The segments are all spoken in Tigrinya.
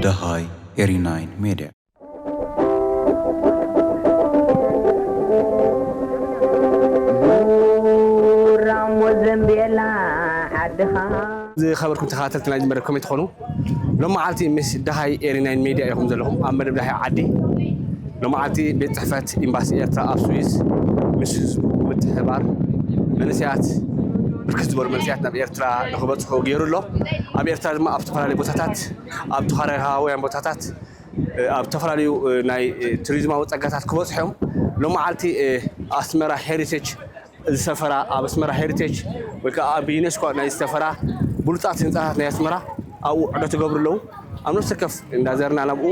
ደሃይ ኤሪ ናይን ሜድያ። ዙራሞ ዘንቤላ ዓድኻ። ዝኸበርኩም ተኸታተልቲ ናይዚ መደብ ከመይ ትኾኑ? ሎመዓልቲ ምስ ደሃይ ኤሪ ናይን ሜድያ ኢኹም ዘለኹም ኣብ መደብ ደሃይ ዓዲ። ሎመዓልቲ ቤት ጽሕፈት ኤምባሲ ኤርትራ ኣብ ስዊዝ ምስ ህዝቡ ምትሕብባር፣ መንእሰያት፣ ብርክት ዝበሉ መንእሰያት ናብ ኤርትራ ንኽበጽሑ ገይሩ ኣሎ። ኣብ ኤርትራ ድማ ኣብ ዝተፈላለዩ ቦታታት፣ ኣብ ታሪኻውያን ቦታታት፣ ኣብ ዝተፈላለዩ ናይ ቱሪዝማዊ ጸጋታት ክበጽሑ እዮም። ሎመዓልቲ ኣስመራ ሄሪቴጅ ዝሰፈራ፣ ኣብ ኣስመራ ሄሪቴጅ ወይ ከዓ ኣብ ዩኔስኮ ናይ ዝሰፈራ ብሉጻት ህንጻታት ናይ ኣስመራ ኣብኡ ዕዶ ትገብሩ ኣለዉ። ኣብ ነፍሲ ወከፍ እንዳዘርና ናብኡ፣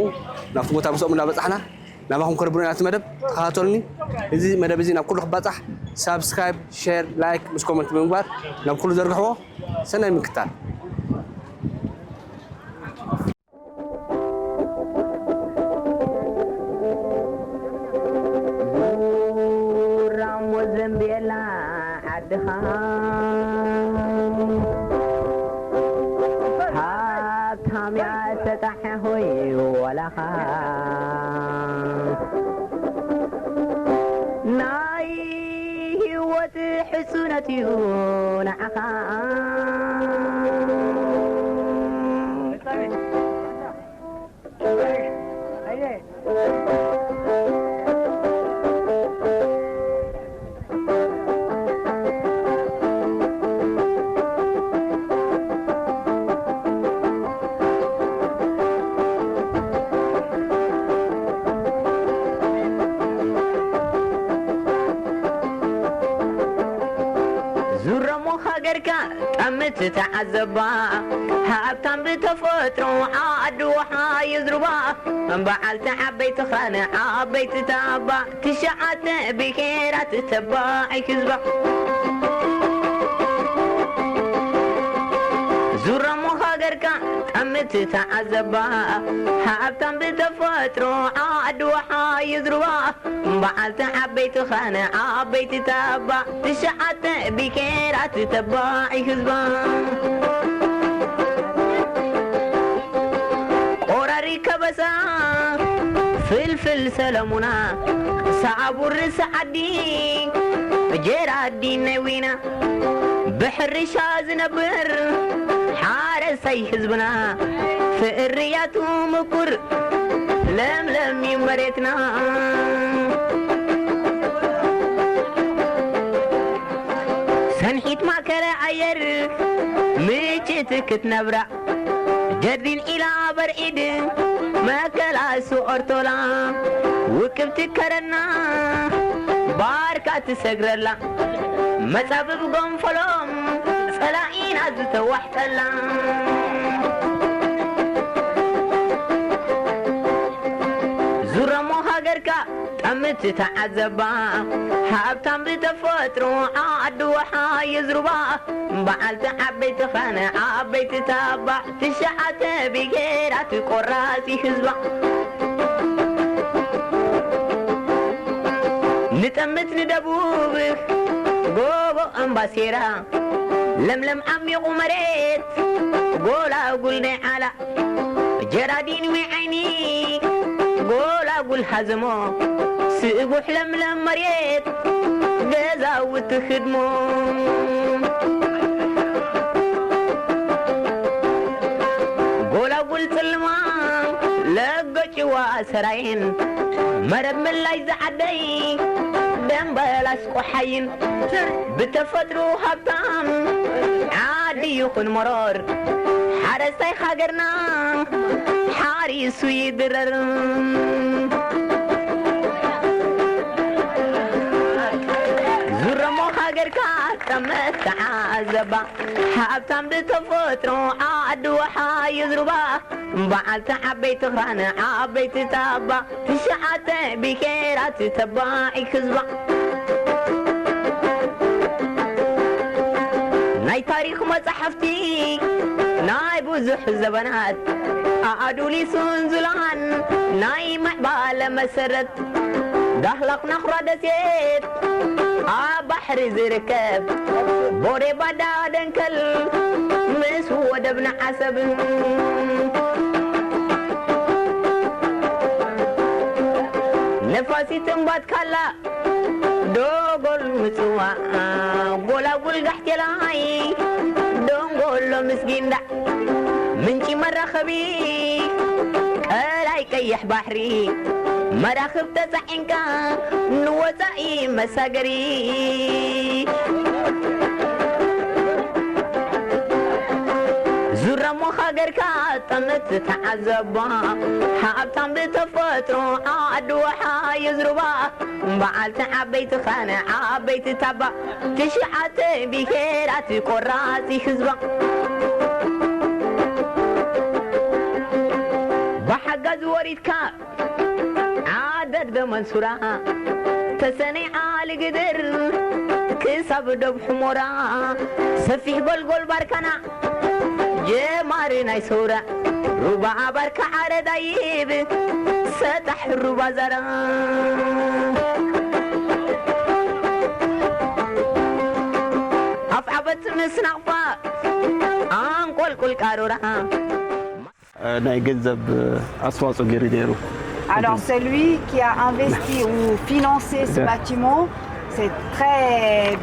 ናብቲ ቦታ ምስኦም እንዳበጻሕና ናባኹም ከነብሎ ኢና እቲ መደብ። ተኸታተሉኒ። እዚ መደብ እዚ ናብ ኩሉ ክባጻሕ ሳብስክራይብ፣ ሼር፣ ላይክ ምስ ኮመንት ብምግባር ናብ ኩሉ ዘርግሕዎ። ሰናይ ምክታል። ዙራሞ ዘንቤላ ዓድኻ ሃብታም እያ ሰጣሕ ሆይ ዋላኻ ናይ ህይወት ሕሱነት እዩ ንዓኻ። ዙረሞ ሃገርካ ጠምት ተዓዘባ፣ ሃብታም ብተፈጥሮ ዓዲ ውሓ ይዝርባ። በዓልቲ ዓበይቲ ኽራን ዓበይቲ ታባ፣ ትሽዓተ ብሄራት ተባዒ ህዝባ። ዙረሞ ሃገርካ ጠምት ተዓዘባ፣ ሃብታም ብተፈጥሮ ዓዲ ውሓ ይዝርባ። በዓልቲ ዓበይቲ ኽራን ዓበይቲ ታባ፣ ትሽዓተ ብሄራት ተባዒ ህዝባ። ቆራሪ ከበሳ ፍልፍል ሰለሙና፣ ሳዕቡር ርእሲ ዓዲ ጀራዲን ናይ ዊና፣ ብሕርሻ ዝነብር ሓረሳይ ህዝብና፣ ፍርያቱ ምቁር ለምለም እዩ መሬትና። ሰንሒት ማእከለ ኣየር ምጭት ክትነብራ፣ ጀርዲን ኢላ በርዒድ መከላሱ ኦርቶላ፣ ውቅብቲ ከረና ባርካ ትሰግረላ፣ መጻብብ ጎንፈሎም ጸላኢና ዝተዋሕጠላ። ዙረሞ ሃገርካ ጠምት ተዓዘባ፣ ሃብታም ብተፈጥሮ ዓዲ ውሓ ይዝርባ። በዓልቲ ዓበይቲ ኽራን ዓበይቲ ታባ፣ ትሽዓተ ብሄራት ቆራሲ ህዝባ። ንጠምት ንደቡብ ጎቦ ኣምባሴራ፣ ለምለም ዓሚቑ መሬት ጎላጉል ናይ ዓላ፣ ጀራዲን ዊ ዓይኒ ጎላጉል ሃዘሞ፣ ስቡሕ ለምለም መሬት ገዛውቲ ህድሞ። ጎላጉል ጽልማ ለገጭዋ ሰራየን፣ መረብ ምላሽ ዝዓደይ ደምበላስ ቆሓይን፣ ብተፈጥሮ ሃብታም ዓዲ ይኹን መሮር፣ ሓረስታይ ሃገርና ሓሪሱ ይድረር። ዙረሞ ሃገርካ ጠመት ተዓዘባ፣ ሃብታም ብተፈጥሮ ዓዲ ውሓ ይዝርባ። በዓልቲ ዓበይቲ ኽራን ዓበይቲ ታባ፣ ትሽዓተ ብሄራት ተባዒ ህዝባ። ናይ ታሪኽ መጻሕፍቲ ናይ ብዙሕ ዘበናት ኣኣዱሊሱን ዙላን ናይ ምዕባለ መሰረት፣ ዳህላክ ናኹራ ደሴት ኣብ ባሕሪ ዝርከብ ቦሬ ባዳ ደንከል ምስ ወደብና ዓሰብ ነፋሲት እምባት ካላ ዶጎል ምጽዋዕ ጎላጉል ጋሕቴላይ ደንጎሎ ምስጊንዳ ምንጪ መራኸቢ ቀላይ ቀይሕ ባሕሪ መራኽብ ተጻዒንካ ንወጻኢ መሳገሪ ዙረሞ ሃገርካ ጠምት ተዓዘባ ሃብታም ብተፈጥሮ ዓዲ ወሓ የዝሩባ በዓልቲ ዓበይቲ ኸነ ዓበይቲ ታባ ትሽዓተ ብሄራት ቆራፂ ህዝባ ብሓጋዝ ወሪድካ ዓደድ በመንሱራ ተሰነይ ዓሊ ግድር ክሳብ ዶብ ሕሞራ ሰፊሕ ጎልጎል ባርካና ጀማሪ ናይ ሰውራ ሩባ ባርካ ዓረዳይብ ሰጣሕ ሩባ ዛራ ኣፍዓበት ምስ ናቕፋ ኣንቆልቁል ቃሩራ ናይ ገንዘብ ኣስተዋፅኦ ገይሩ ነይሩ። Alors celui qui a investi ou financé ce bâtiment, c'est très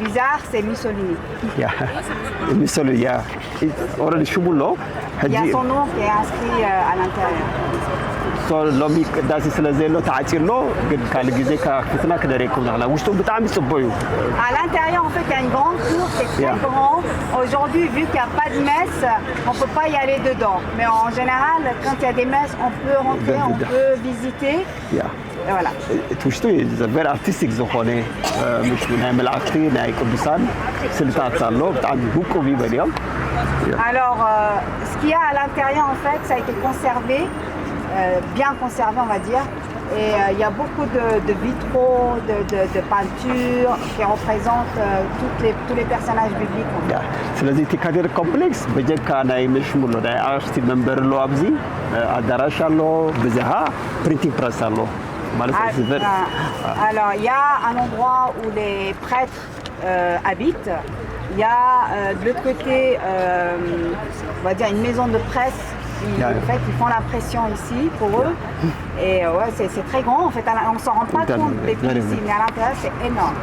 bizarre, c'est Mussolini. ሚሶሉ ያ ኦረዲ ሽሙ ኣሎ። Il y a son nom qui est inscrit euh, à l'intérieur. ሎሚ ቅዳሴ ስለ ዘሎ ተዓፂ ኣሎ፣ ግን ካልእ ግዜ ከፍትና ክነርእየኩም ንኽእል። ውሽጡ ብጣዕሚ ፅቡቅ እዩ። À l'intérieur, en fait, il y a une grande cour, c'est très Yeah. grand. Aujourd'hui, vu qu'il n'y a pas de messe, on ne peut pas y aller dedans. Mais en général, quand il y a des messes, on peut rentrer, on peut visiter. ያ Et voilà. እቲ ውሽጡ ዘበር ኣርቲስቲክ ዝኾነ ናይ መላእክቲ ናይ ቅዱሳን ስልታት ኣሎ። ብጣዕሚ ውቁብ ይበል እዮም። Alors, euh, ce qu'il y a à l'intérieur, en fait, ça a été conservé, euh, bien conservé, on va dire. Et euh, il y a beaucoup de, de vitraux, de, de, de peintures qui représentent euh, toutes les, tous les personnages bibliques. En fait. ያ ስለዚ እቲ ካቴድራል ኮምፕሌክስ በጀካ ናይ ምሽሙ ኣሎ፣ ናይ ኣቕሽቲ መንበሪ ኣሎ፣ ኣብዚ ኣዳራሽ ኣሎ፣ ብዝሃ ፕሪንቲንግ ፕረስ ኣሎ ማለት Ah, እዚ በር ah, alors, il y a un endroit où les prêtres euh, habitent. Il y a euh, de l'autre côté, euh, on va dire, une maison de presse. Ils, Yeah, yeah. En fait, ils font l'impression ici pour eux. Et euh, ouais, c'est c'est très grand. En fait, on ne s'en rend pas Dans- compte depuis dans- ici, mais à l'intérieur, c'est énorme.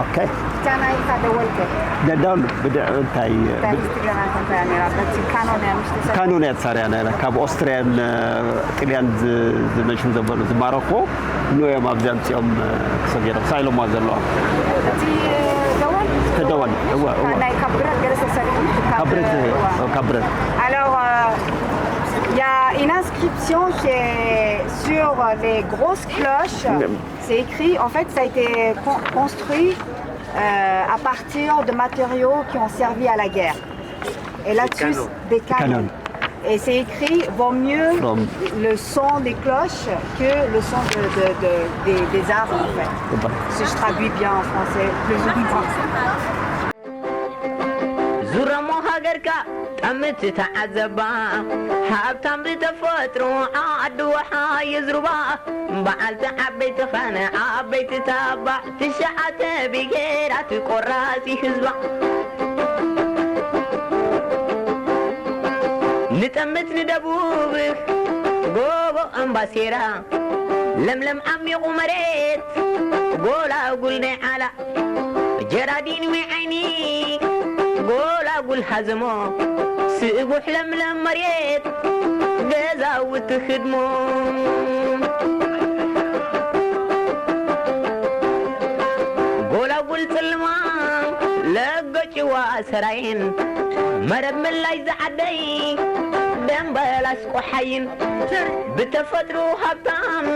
ኦኬ Tiens, Naïka, the Walker. ደዳውን ብደ እንታይ T'as juste bien la campagne, la petite canon, mais je te sais. ካኖን እያ ትሳርያ ነይራ። ካብ ኦስትርያን ጥልያን ዝመሹ ዘበሉ ዝማረኮ ንዮም ኣብዚ ኣምፅኦም ክሰገሮም ሳይሎማ ዘለዋ Petit euh, the one. ተደወል እወ እወ Naïka, Kabrat, Gareth, Salim, ካብ ብረት Kabrat. ካብ ብረት Alors, euh, il y a une inscription qui est sur les grosses cloches. C'est écrit, en fait, ça a été con- construit euh, à partir de matériaux qui ont servi à la guerre. Et là-dessus, des canons. Et c'est écrit, vaut mieux le son des cloches que le son de, de- de- des, des armes, en fait. Si je traduis bien en français, plus ou moins. ዙረሞ ሃገርካ ጠምት ተዓዘባ ሃብታም ብተፈጥሮ ዓዲ ወሓ የዝሩባ በዓልቲ ዓበይቲ ኸነ ዓበይቲ ታባ ትሽዓተ ብሄራት ቆራፂ ህዝባ ንጠምት ንደቡብ ጎቦ ኣምባሴራ ለምለም ዓሚቑ መሬት ጎላጉል ናይ ዓላ ጀራዲን ዊ ዓይኒ ጎላጉል ሃዘሞ ስእጉሕ ለምለም መሬት ገዛውቲ ህድሞ ጎላጉል ጽልማ ለገጭዋ ሰራየን መረብ መላይ ዝዓደይ ደንበላስ ቆሓይን ብተፈጥሮ ሃብታም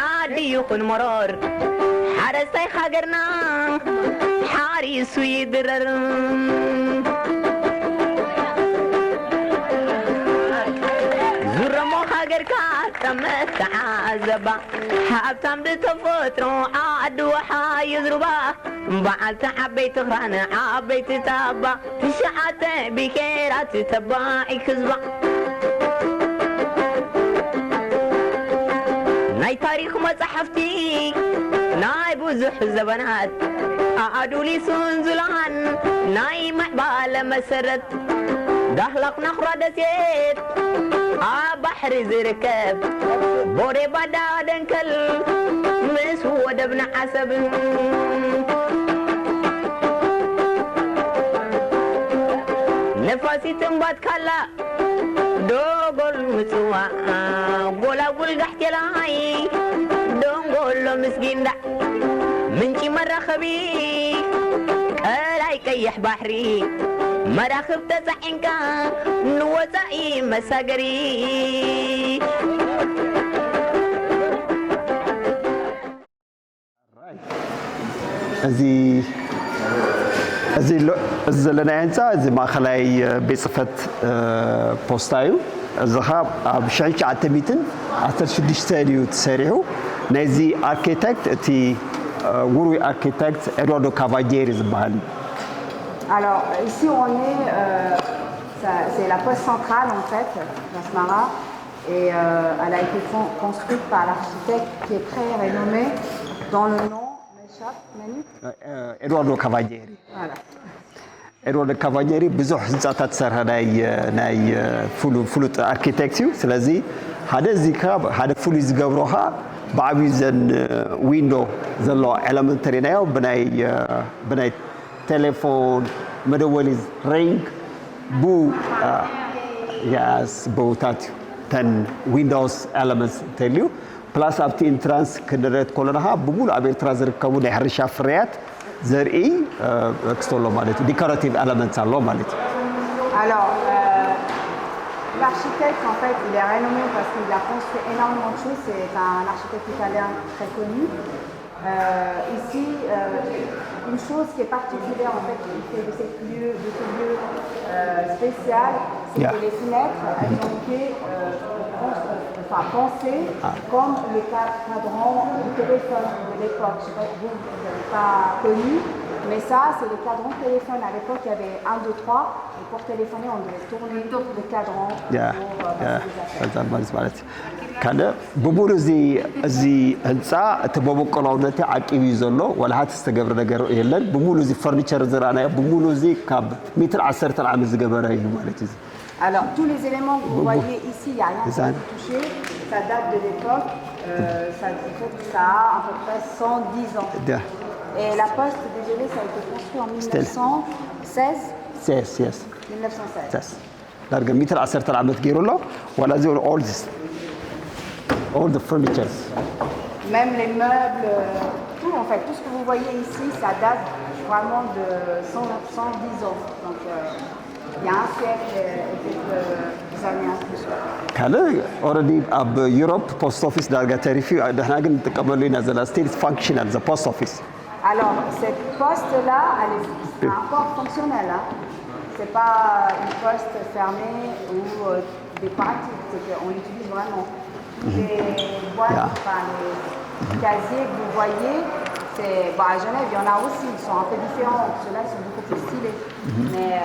ዓዲ ይኹን መሮር ሓረስታይ ሃገርና ሓሪሱ ይድረር ዙረሞ ሃገርካ ጠመት ተዓዘባ ሃብታም ብተፈጥሮ ዓዲ ወሓ ይዝሩባ በዓልቲ ዓበይቲ ኽራን ዓበይቲ ታባ ትሽዓተ ብሄራት ተባዒ ህዝባ ናይ ታሪኽ መጻሕፍቲ ናይ ብዙሕ ዘበናት ኣዱሊሱን ዙላን ናይ ምዕባለ መሰረት ዳህላክ ናኹራ ደሴት ኣብ ባሕሪ ዝርከብ ቦሬ ባዳ ደንከል ምስ ወደብና ዓሰብ ነፋሲት እምባት ካላ ዶጎል ምጽዋዕ ጎላጉል ጋሕቴላይ ደንጎሎ ምስጊንዳ ምንጪ መራኸቢ ቀላይ ቀይሕ ባሕሪ መራኽብ ተጻዒንካ ንወጻኢ መሳገሪ እዚ እዚ ሎ- እዚ ዘለናዮ ህንፃ እዚ ማእኸላይ ቤት ፅፈት ፖስታ እዩ። እዚ ኸዓ ኣብ ሽሕን ትሽዓተ ሚእትን ዓሰርተ ሽዱሽተ እዩ ተሰሪሑ። ናይዚ ኣርኪቴክት እቲ ውሩይ ኣርኪቴክት ኤድዋርዶ ካቫጀሪ ዝበሃል እዩ። Alors, ici, on est, euh, ça- c'est la poste centrale, en fait, d'Asmara. Et euh, elle a été con- construite par l'architecte qui est très renommé dans le nom, Meshack Menu. ኤድዋርዶ ካቫጀሪ Voilà. ኤድዋርዶ ካቫጀሪ ብዙሕ ህንፃታት ዝሰርሐ ናይ ናይ ፍሉ- ፍሉጥ ኣርኪቴክት እዩ። ስለዚ ሓደ እዚ ከዓ ሓደ ፍሉይ ዝገብሮ ከዓ ብዓብዩ ዘን ዊንዶ ዘለዎ ኤለመንት ተሪናዮ ብናይ ብናይ ቴሌፎን መደወሊ ሪንግ ቡ ያስ ብኡታት እዩ። ተን ዊንዶስ ኤለመንትስ እንተልዩ ፕላስ ኣብቲ ኢንትራንስ ክንርእ ከለና ከዓ ብሙሉ ኣብ ኤርትራ ዝርከቡ ናይ ሕርሻ ፍርያት ዘርኢ ክስቶ ኣሎ ማለት እዩ። ዲኮራቲቭ ኤለመንትስ ኣሎ ማለት እዩ። Alors, euh, l'architecte, en fait, il est renommé parce qu'il a construit énormément de choses. C'est un architecte italien très connu. Euh, ici, euh, une chose qui est particulière, en fait, qui fait de, cette lieu, de ce lieu euh, spécial, c'est Yeah. que les fenêtres, elles ont été euh, cons- enfin, pensées Ah. comme les ca- cadrans du téléphone de l'époque. Je sais pas, vous, vous n'avez pas connu, mais ça, c'est les cadrans de téléphone. À l'époque, il y avait un, deux, trois, et pour téléphoner, on devait tourner le cadran ያ pour euh, ያ passer les appels. ፈዛል ማለት ማለት እዩ። ካልእ ብሙሉ እዚ እዚ ህንፃ እቲ መበቆላውነቲ ዓቂቡ እዩ ዘሎ። ዋላ ሓንቲ ዝተገብረ ነገር የለን። ብሙሉ እዚ ፈርኒቸር ዝረኣናዮ ብሙሉ እዚ ካብ ሚትር ዓሰርተ ዓመት ዝገበረ እዩ ማለት እዩ። Alors, tous les éléments que vous Bon, voyez ici, il n'y a rien qui ça- a été touché. Ça date de l'époque. Euh, ça, en fait, ça a à peu près cent dix ans. ያ Et la poste, désolé, ça a été construit en Stella. mille neuf cent seize. yes yes mille neuf cent seize. yes ዳርጋ ሚትር ዓሰርተ ዓመት ገይሩ ኣሎ። ዋላ እዚ all this all the furnitures Même les meubles, euh, tout en fait, tout ce que vous voyez ici, ça date vraiment de cent, cent dix ans. Donc, euh, il y a un siècle et quelques années en plus. ካልእ ኦረዲ ኣብ ዩሮፕ ፖስት ኦፊስ ዳርጋ ተሪፉ እዩ። ንሕና ግን ንጥቀመሉ ኢና ዘለና ስቲል ፋንክሽናል ዘ ፖስት ኦፊስ Alors, cette poste-là, elle est, c'est encore fonctionnel. Hein. C'est pas une poste fermé ou euh, des pratiques, c'est qu'on l'utilise vraiment. Tous les boîtes, Yeah. enfin les casiers que vous voyez, c'est, bon, à Genève, il y en a aussi, ils sont un peu différents. Ceux-là, ils sont beaucoup plus stylés. Mais euh,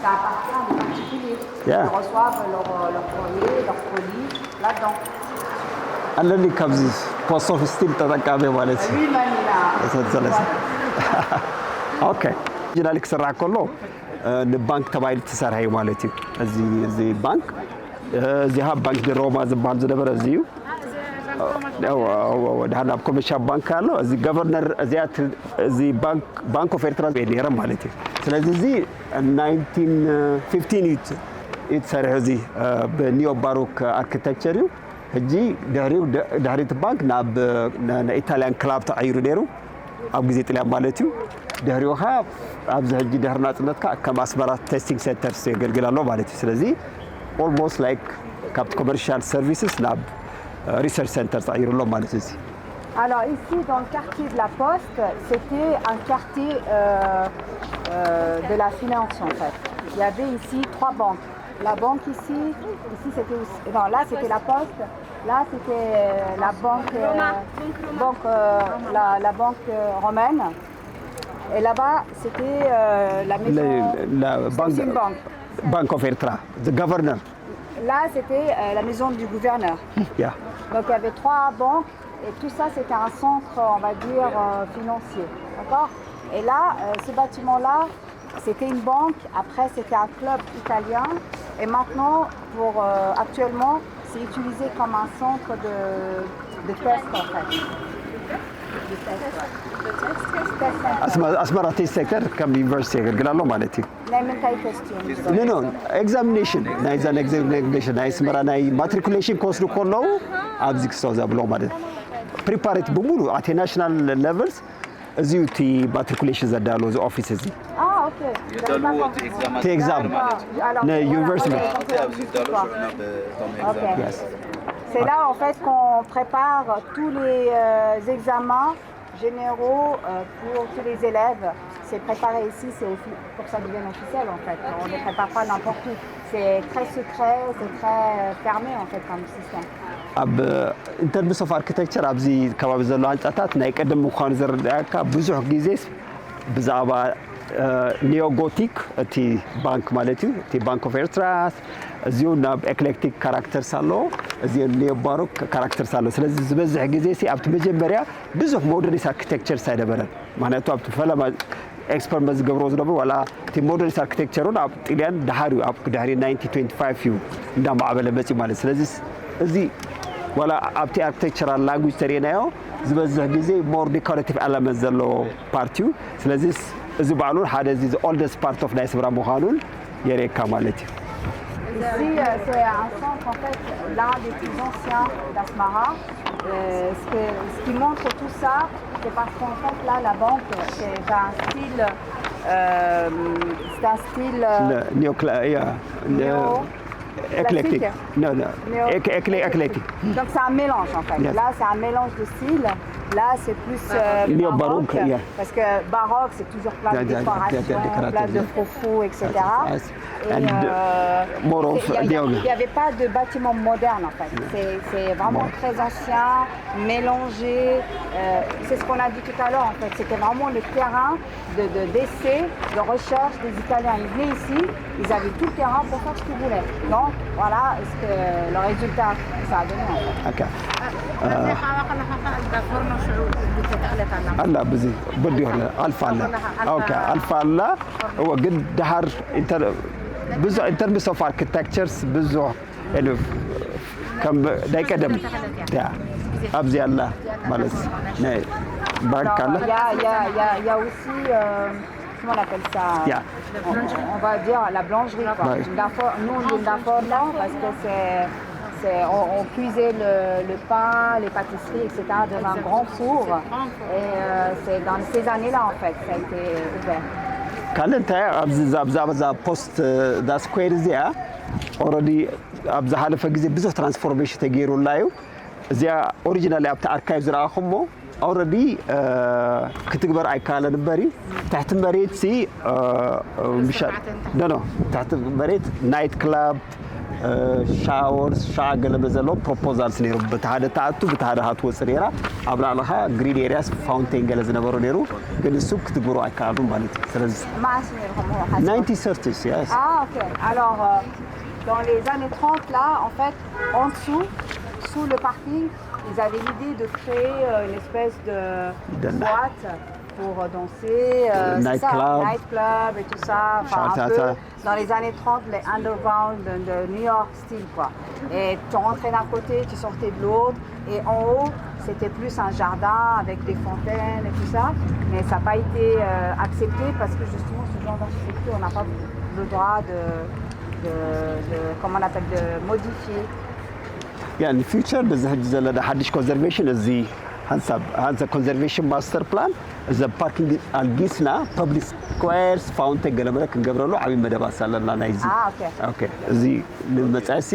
ça appartient à des particuliers. Yeah. Ils reçoivent leur, leur courrier, leur colis là-dedans. ኣለኒ ካብዚ ፖስት ኦፊስ ስቲል ተጠቃሚ ማለት እዩ። Lui-même, il a. ሰሰለሰ ኦኬ ኦሪጂናሊ ክስራሕ ከሎ እ፣ ንባንክ ተባሂሉ ዝተሰርሐ እዩ ማለት እዩ። እዚ እዚ ባንክ እ፣ እዚኣ ባንክ ዲ ሮማ ዝበሃል ዝነበረ እዚ እዩ። እወ፣ እወ፣ እወ፣ ድሓር ኣብ ኮመርሻል ባንክ ኣሎ። እዚ ገቨርነር እዚኣ ት- እዚ ባንክ ባንክ ኦፍ ኤርትራ ነይረ ማለት እዩ። ስለዚ እዚ ናይንቲን ፊፍቲን እዩ ት- እዩ ተሰሪሑ። እዚ እ፣ ብኒዮ ባሮክ ኣርኪቴክቸር እዩ። ሕጂ ድሕሪኡ ድ- ድሕሪ እቲ ባንክ ናብ ን- ንኢታልያን ክላብ ተቐይሩ ነይሩ ኣብ ግዜ ጥልያን ማለት እዩ። ድሕሪኡ ኸዓ ኣብዚ ሕጂ ድሕሪ ናፅነት ከዓ ከም ኣስመራ ቴስቲንግ ሴንተርስ የገልግል ኣሎ ማለት እዩ። ስለዚ ኦልሞስት ላይክ ካብቲ ኮመርሻል ሰርቪስስ ናብ ሪሰርች ሴንተር ተቐይሩ ኣሎ ማለት እዩ። እዚ Alors ici, dans le quartier de la Poste, c'était un quartier euh, euh, de la finance en fait. Il y avait ici trois banques. La banque ici, ici c'était aussi- non, là c'était la Poste, là c'était euh, la banque, euh, banque euh, la, la banque euh, romaine. Et là-bas, c'était euh, la maison. ለ- ለ- c'est ባንክ- une banque. ባንክ ኦፍ ኤርትራ ገቨርነር Là, c'était euh, la maison du gouverneur. ያ Donc il y avait trois banques et tout ça, c'était un centre, on va dire, euh, financier. D'accord. Et là, euh, ce bâtiment-là, c'était une banque, après c'était un club italien, et maintenant, pour, euh, actuellement, c'est utilisé comme un centre de, de test en fait. De test, ouais. Test center. ኣስመራ ቴስት ሴንተር ከም ዩኒቨርሲቲ የገልግል ኣሎ ማለት እዩ። ናይ ምንታይ ቴስት እዩ? ኖ ኖ ኤግዛሚኔሽን ናይዛ ኤግዛሚኔሽን ናይ ኣስመራ ናይ ማትሪኩሌሽን ክወስዱ ከለዉ ኣብዚ ክስተው ዘብሎ ማለት ፕሪፓሬት ብምሉ ኣቲ ናሽናል ሌቨልስ እዚዩ እቲ ማትሪኩሌሽን ዘዳሎ እዚ ኦፊስ እዚ Ah, ok. የዳልዎ እቲ ኤግዛም እቲ ኤግዛም ንዩኒቨርሲቲ ኣብዚ ዝዳሎ ሽዑ ናብ እቶም ኤግዛም C'est là en fait qu'on prépare tous les euh, examens généraux euh, pour tous les élèves. C'est préparé ici, c'est offi- pour que ça devienne officiel en fait. On ne les prépare pas n'importe où. C'est très secret, c'est très euh, fermé en fait comme système. ኣብ ኢንተርምስ ኦፍ ኣርኪቴክቸር ኣብዚ ከባቢ ዘሎ ህንፃታት ናይ ቀደም ምዃኑ ዝረዳእካ ብዙሕ ግዜ ብዛዕባ ኒዮጎቲክ እቲ ባንክ ማለት እዩ እቲ ባንክ ኦፍ ኤርትራ እዚኡ ናብ ኤክሌክቲክ ካራክተርስ ኣለዎ እዚኡ ኒዮ ባሮክ ካራክተርስ ኣለዎ ስለዚ ዝበዝሕ ግዜ ሲ ኣብቲ መጀመርያ ብዙሕ ሞደርኒስ ኣርኪቴክቸርስ ኣይነበረን ምክንያቱ ኣብቲ ፈለማ ኤክስፐሪመንት ዝገብርዎ ዝነበሩ ዋላ እቲ ሞደርኒስ ኣርኪቴክቸሩን ኣብ ጥልያን ድሓር እዩ ኣብ ድሕሪ ናይንቲን ትዌንቲ ፋይቭ እዩ እንዳማዕበለ መፅዩ ማለት ስለዚ እዚ ዋላ ኣብቲ ኣርኪቴክቸራል ላንጉጅ ተሪእናዮ ዝበዝሕ ግዜ ሞር ዲኮሬቲቭ ኤለመንት ዘለዎ ፓርቲ እዩ ስለዚ እዚ ባዕሉ ሓደ እዚ ኦልደስት ፓርት ኦፍ ናይ ስብራ ምዃኑን የርእየካ ማለት እዩ Ici, euh, c'est un centre, en fait, l'un des plus anciens d'Asmara. Euh, ce, que- ce qui montre tout ça, c'est parce qu'en fait, là, la banque, c'est un style. Euh, c'est un style. Euh, ኒዮክላ néo- ኤክሌክቲክ classique. ኖ ኖ Néo- ኤክሌክቲክ Donc, c'est un mélange, en fait. Yes. Là, c'est un mélange de styles. Là, c'est plus. Euh, Néo-baroque, yeah. Parce que baroque, c'est toujours plein de Yeah, yeah, yeah, décorations, yeah, décorateur, plein de yeah. froufrous, et cetera. Yes. Et, And, euh, uh, more of c'est- il y a- il y a- dialogue. Il n'y avait pas de bâtiment moderne en fait. C'est c'est vraiment Bon. Très ancien, mélangé. Euh, c'est ce qu'on a dit tout à l'heure en fait. C'était vraiment le terrain de de- d'essai, de recherche des Italiens. Ils venaient ici, ils avaient tout le terrain pour faire ce qu'ils voulaient. Donc voilà ce que le résultat que ça a donné en fait. ኦኬ ኣላ ብዚ በዲ ሆነ ኣልፋ ኣላ ኦኬ ኣልፋ ኣላ እወ ግን ድሓር ብዙ ኢንተርምስ ኦፍ ኣርኪቴክቸርስ ብዙ ከም ናይ ቀደም ያ ኣብዚ ኣላ ማለት ናይ ባንክ ኣላ Il y a, il y a- il y a- il y a aussi, euh, comment on appelle ça ያ on, on va dire la boulangerie. Quoi. Ouais. Une affaire- nous, on dit une affaire, non, parce que c'est, c'est- on, on cuisait le, le pain, les pâtisseries, et cetera, dans un grand four. Et euh, c'est dans ces années-là, en fait, ça a été ouvert. ካልእ እንታይ ኣብዚ ኣብዛ ኣብዛ ፖስት ዛ ስኩዌር እዚኣ ኦረዲ ኣብ ዝሓለፈ ግዜ ብዙሕ ትራንስፎርሜሽን ተገይሩላ እዩ እዚኣ ኦሪጂናል ኣብቲ ኣርካይቭ ዝረኣኹሞ ኦረዲ ክትግበር ኣይከኣለን እምበር እዩ ትሕቲ መሬት ሲ ምሻ ኖ ትሕቲ መሬት ናይት ክላብ ሻወርስ ሻ ገለመ ዘለዎ ፕሮፖዛልስ ነይሩ በቲ ሓደ ተኣቱ በቲ ሓደ ሃትወፅእ ነይራ ኣብ ላዕሊ ኸዓ ግሪን ኤርያስ ፋውንቴን ገለ ዝነበሮ ነይሩ ግን እሱ ክትግብሮ ኣይከኣሉን ማለት እዩ ስለዚ ማእስ ነይርኹም ናይንቲን ሰርቲስ yes Ah, ok. Alors, euh, dans les années trente, là, en fait, en dessous, sous le parking, ils avaient l'idée de créer euh, une espèce de De- boîte pour euh, danser. Euh, c'est Night ça, club. Night club et tout ça. Enfin, Ça, un ça, peu ça. Dans les années trente, les underground de, de New York style, quoi. Et tu rentrais d'un côté, tu sortais de l'autre. Et en haut, c'était plus un jardin avec des fontaines et tout ça. Mais ça n'a pas été euh, accepté parce que justement, ce genre d'architecture, on n'a pas le droit de, de, de- comment on appelle, de modifier. ያ ንፊውቸር በዚ ሕጂ ዘለና ሓድሽ ኮንዘርቬሽን እዚ ሓንሳብ ሓንሳብ ኮንዘርቬሽን ማስተር ፕላን እዚ ፓርኪንግ ኣልጊስና ፐብሊክ ስኩዌርስ ፋውንቴን ገለመለ ክንገብረሉ ዓብዪ መደባት ኣለና ናይዚ Ah, ok. ኦኬ እዚ ንመጻእሲ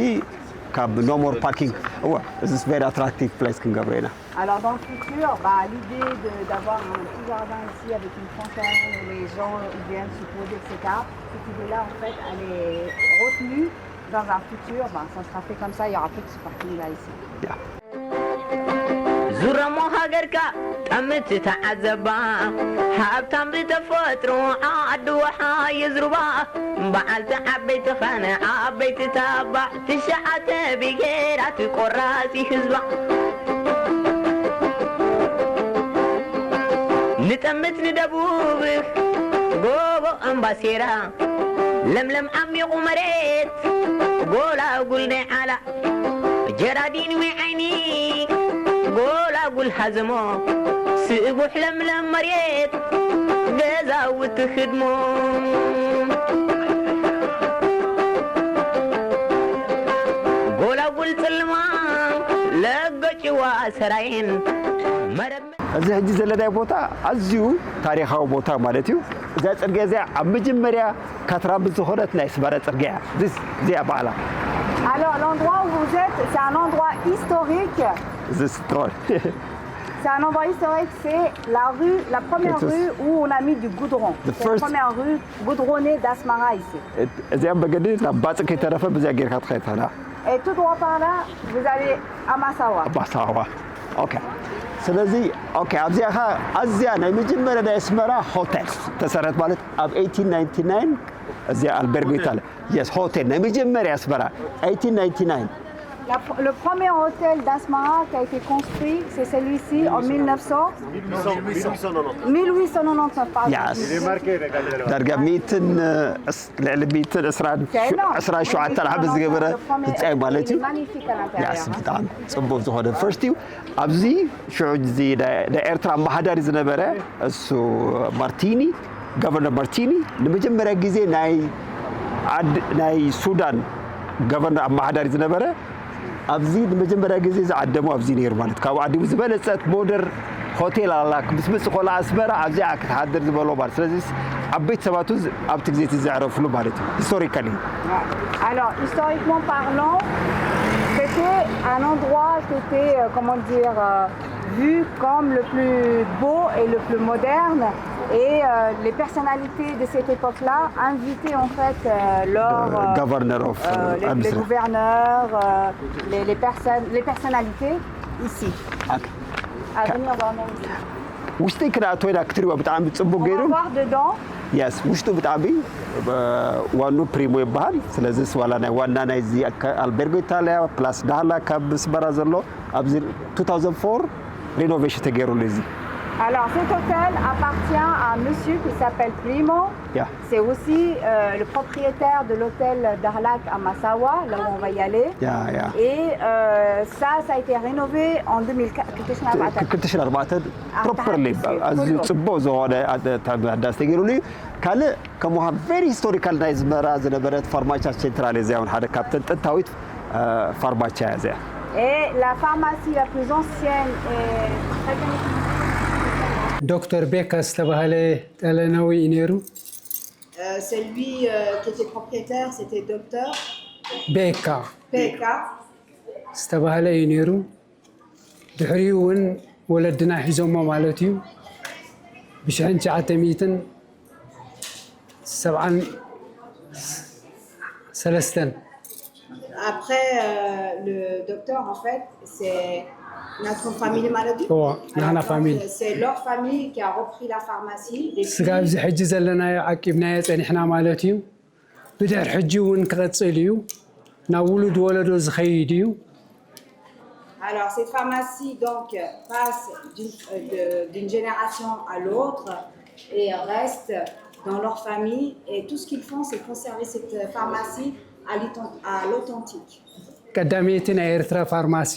ካብ no more parking እወ እዚ very attractive place ክንገብሮ ኢና Alors dans le futur, bah, l'idée de- d'avoir un petit jardin ici avec une fontaine où les gens ils viennent se poser, et cetera. Cette idée-là, en fait, elle est retenue. Dans un futur, bah, ça sera fait comme ça, il n'y aura plus de ce parking-là ici. ዙረሞ ሃገርካ ጠምት ተዓዘባ ሃብታም ብተፈጥሮ ዓዲ ውሓ የዝሩባ በዓልቲ ዓበይቲ ኸነ ዓበይቲ ታባ ትሽዓተ ብሄራት ቆራሲ ህዝባ ንጠምት ንደቡብ ጎቦ ኣምባሴራ፣ ለምለም ዓሚቑ መሬት ጎላጉል ናይ ዓላ፣ ጀራዲን ዊዓይኒ ጎላጉል ሃዘሞ፣ ስቡሕ ለምለም መሬት ገዛውቲ ህድሞ። ጎላጉል ጽልማ ለገጭዋ ሰራየን መረብ እዚ ሕጂ ዘለናዮ ቦታ ኣዝዩ ታሪኻዊ ቦታ ማለት እዩ። እዛ ጽርግያ እዚኣ ኣብ መጀመርያ ካትራምብ ዝኾነት ናይ ኣስመራ ጽርግያ እያ። እዚስ-፣ እዚኣ በዓላ። Alors, l'endroit où vous êtes, c'est un endroit historique. እዚስ ትኾን C'est un endroit historique, c'est la rue, la première Qu'est-ce- rue où on a mis du goudron. The C'est la first- première rue goudronnée d'Asmara ici. እዚኣ መገዲ ናብ ባጽዕ ከይተረፈ ብዚኣ ጌርካ ትኸይድ ትኽእላ። Et tout droit par là, vous allez à Massawa. ኣባሳዋ ኦኬ። ስለዚ ኦኬ ኣብዚኣ ኸ ኣዝያ ናይ መጀመርያ ናይ ኣስመራ ሆቴል ተሰረት ማለት ኣብ eighteen ninety nine እዚኣ ኣልቤርጎ ኢታለ የስ ሆቴል ናይ መጀመርያ ኣስመራ eighteen ninety nine La pr- le premier hôtel d'Asmara qui a été construit, c'est celui-ci en mille neuf cents. mille huit cent quatre-vingt-dix-neuf, pardon. Yes. ዳርጋ ሚእትን ልዕሊ ሚእትን ዕስራን C'est énorme. ዕስራን ሸውዓተን ዓመት ዝገበረ ህንፃ እዩ ማለት እዩ። Magnifique à l'intérieur. ያስ ብጣዕሚ ፅቡቅ ዝኾነ ፈርስት እዩ። ኣብዚ ሽዑ እዚ ናይ ናይ ኤርትራ ኣመሓዳሪ ዝነበረ እሱ ማርቲኒ፣ ገቨርነር ማርቲኒ ንመጀመርያ ግዜ ናይ ዓድ ናይ ሱዳን ገቨርነር ኣመሓዳሪ ዝነበረ ኣብዚ ንመጀመርያ ግዜ ዝዓደሙ ኣብዚ ነይሩ ማለት ካብ ዓዲሙ ዝበለፀት ሞደር ሆቴል ኣላ ምስ መፅእ ኮላ ኣስመራ ኣብዚኣ ክትሓድር ዝበሎ ማለት ስለዚ ዓበይቲ ሰባት እውን ኣብቲ ግዜ እቲ ዘዕረፍሉ ማለት እዩ ሂስቶሪካሊ Alors, historiquement parlant, c'était un endroit qui était, euh, comment dire, euh, vu comme le plus beau et le plus moderne. Et euh, les personnalités de cette époque-là invitaient en fait euh, leur, euh, Governor of, euh, euh, les, les Amsterdam. Gouverneurs, euh, les, les personnes, les personnalités ici, à venir dormir ici. ውሽጢ ክነኣትወ ኢና ክትሪኦ ብጣዕሚ ፅቡቅ On va ገይሩ voir dedans. የስ ውሽጡ ብጣዕሚ ዋኑ ፕሪሞ ይበሃል ስለዚ ዋላ ናይ ዋና ናይዚ ኣልቤርጎ ኢታሊያ ፕላስ ዳህላ ካብ ኣስመራ ዘሎ ኣብዚ two thousand four ሪኖቬሽን ተገይሩሉ እዚ Alors, cet hôtel appartient à un monsieur qui s'appelle Primo. ያ C'est aussi euh, le propriétaire de l'hôtel Dahlak à Massawa, là où on va y aller. ያ ያ Et euh, ça, ça a été rénové en deux mille quatre. ክልተ ሽሕን ኣርባዕተን ፕሮፐርሊ ኣዝዩ ፅቡቅ ዝኾነ ምህዳስ ተገይሩሉ እዩ ካልእ ከም ውሃ ቨሪ ሂስቶሪካል ናይ ኣስመራ ዝነበረት ፋርማቻ ሴንትራል እዚያ እውን ሓደ ካብተን ጥንታዊት ፋርማቻ እያ እዚኣ Et la pharmacie la plus ancienne est très connue. ዶክተር ቤካ ዝተባህለ ጠለናዊ እዩ ነይሩ። Euh, celui euh, qui était propriétaire, c'était docteur ቤካ Peka. ዝተባህለ እዩ ነይሩ። ድሕሪኡ እውን ወለድና ሒዞሞ ማለት እዩ። ብሽሕን ትሽዓተ ሚእትን ሰብዓን ሰለስተን Après, euh, le docteur, en fait, c'est notre famille maladie. እዎ ናህና ፋሚሊ C'est leur famille qui a repris la pharmacie. ስጋብ እዚ ሕጂ ዘለናዮ ዓቂብናዮ ፀኒሕና ማለት እዩ። ብድሕር ሕጂ እውን ክቐፅል እዩ። ናብ ውሉድ ወለዶ ዝኸይድ እዩ። Alors, cette pharmacie donc passe d'une euh, de- d'une génération à l'autre et reste dans leur famille. Et tout ce qu'ils font, c'est conserver cette pharmacie à l'authent- à l'authentique. ቀዳመይቲ ናይ ኤርትራ ፋርማሲ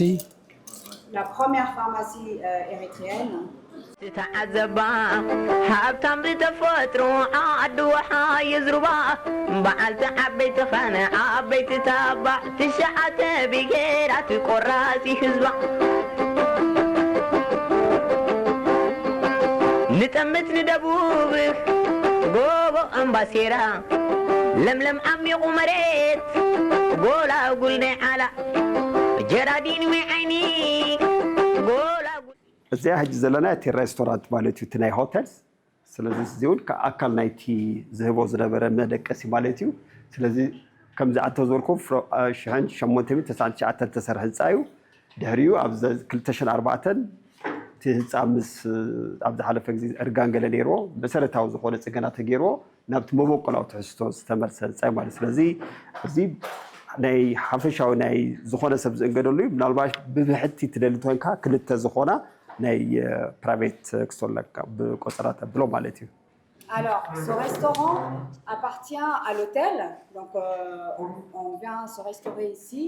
La première pharmacie euh, érythréenne. ትተዓዘባ ሃብታም ብተፈጥሮ ዓዲ ወሓ የዝሩባ በዓልቲ ዓበይቲ ኸነ ዓበይቲ ታባ ትሽዓተ ብሄራት ቆራሲ ህዝባ ንጠምት ንደቡብ ጎቦ ኣምባሴራ ለምለም ዓሚቑ መሬት ጎላጉል ናይ ዓላ ጀራዲን ዊዓይኒ ጎላጉል እዚኣ ሕጂ ዘለና እቲ ሬስቶራንት ማለት እዩ እቲ ናይ ሆቴል ስለዚ እዚ እውን ኣካል ናይቲ ዝህቦ ዝነበረ መደቀሲ ማለት እዩ ስለዚ ከምዚ ኣቶ ዝበልኩ ሽሕን ሸሞንተ ሚእትን ተስዓን ትሽዓተን ተሰርሐ ህንፃ እዩ ድሕሪኡ ኣብ ክልተ ሽሕን ኣርባዕተን እቲ ህንፃ ምስ ኣብ ዝሓለፈ ግዜ እርጋን ገለ ነይርዎ መሰረታዊ ዝኾነ ፅገና ተገይርዎ ናብቲ መበቆላዊ ትሕዝቶ ዝተመልሰ ህንፃ እዩ ማለት ስለዚ እዚ ናይ ሓፈሻዊ ናይ ዝኾነ ሰብ ዝእንገደሉ እዩ ምናልባት ብብሕቲ ትደሊ እንተኮንካ ክልተ ዝኾና ናይ ፕራይቬት ክስቶን ለካ ብቆፀራ ተብሎ ማለት እዩ። Alors, ce restaurant appartient à l'hôtel. Donc, euh, on, on vient se restaurer ici.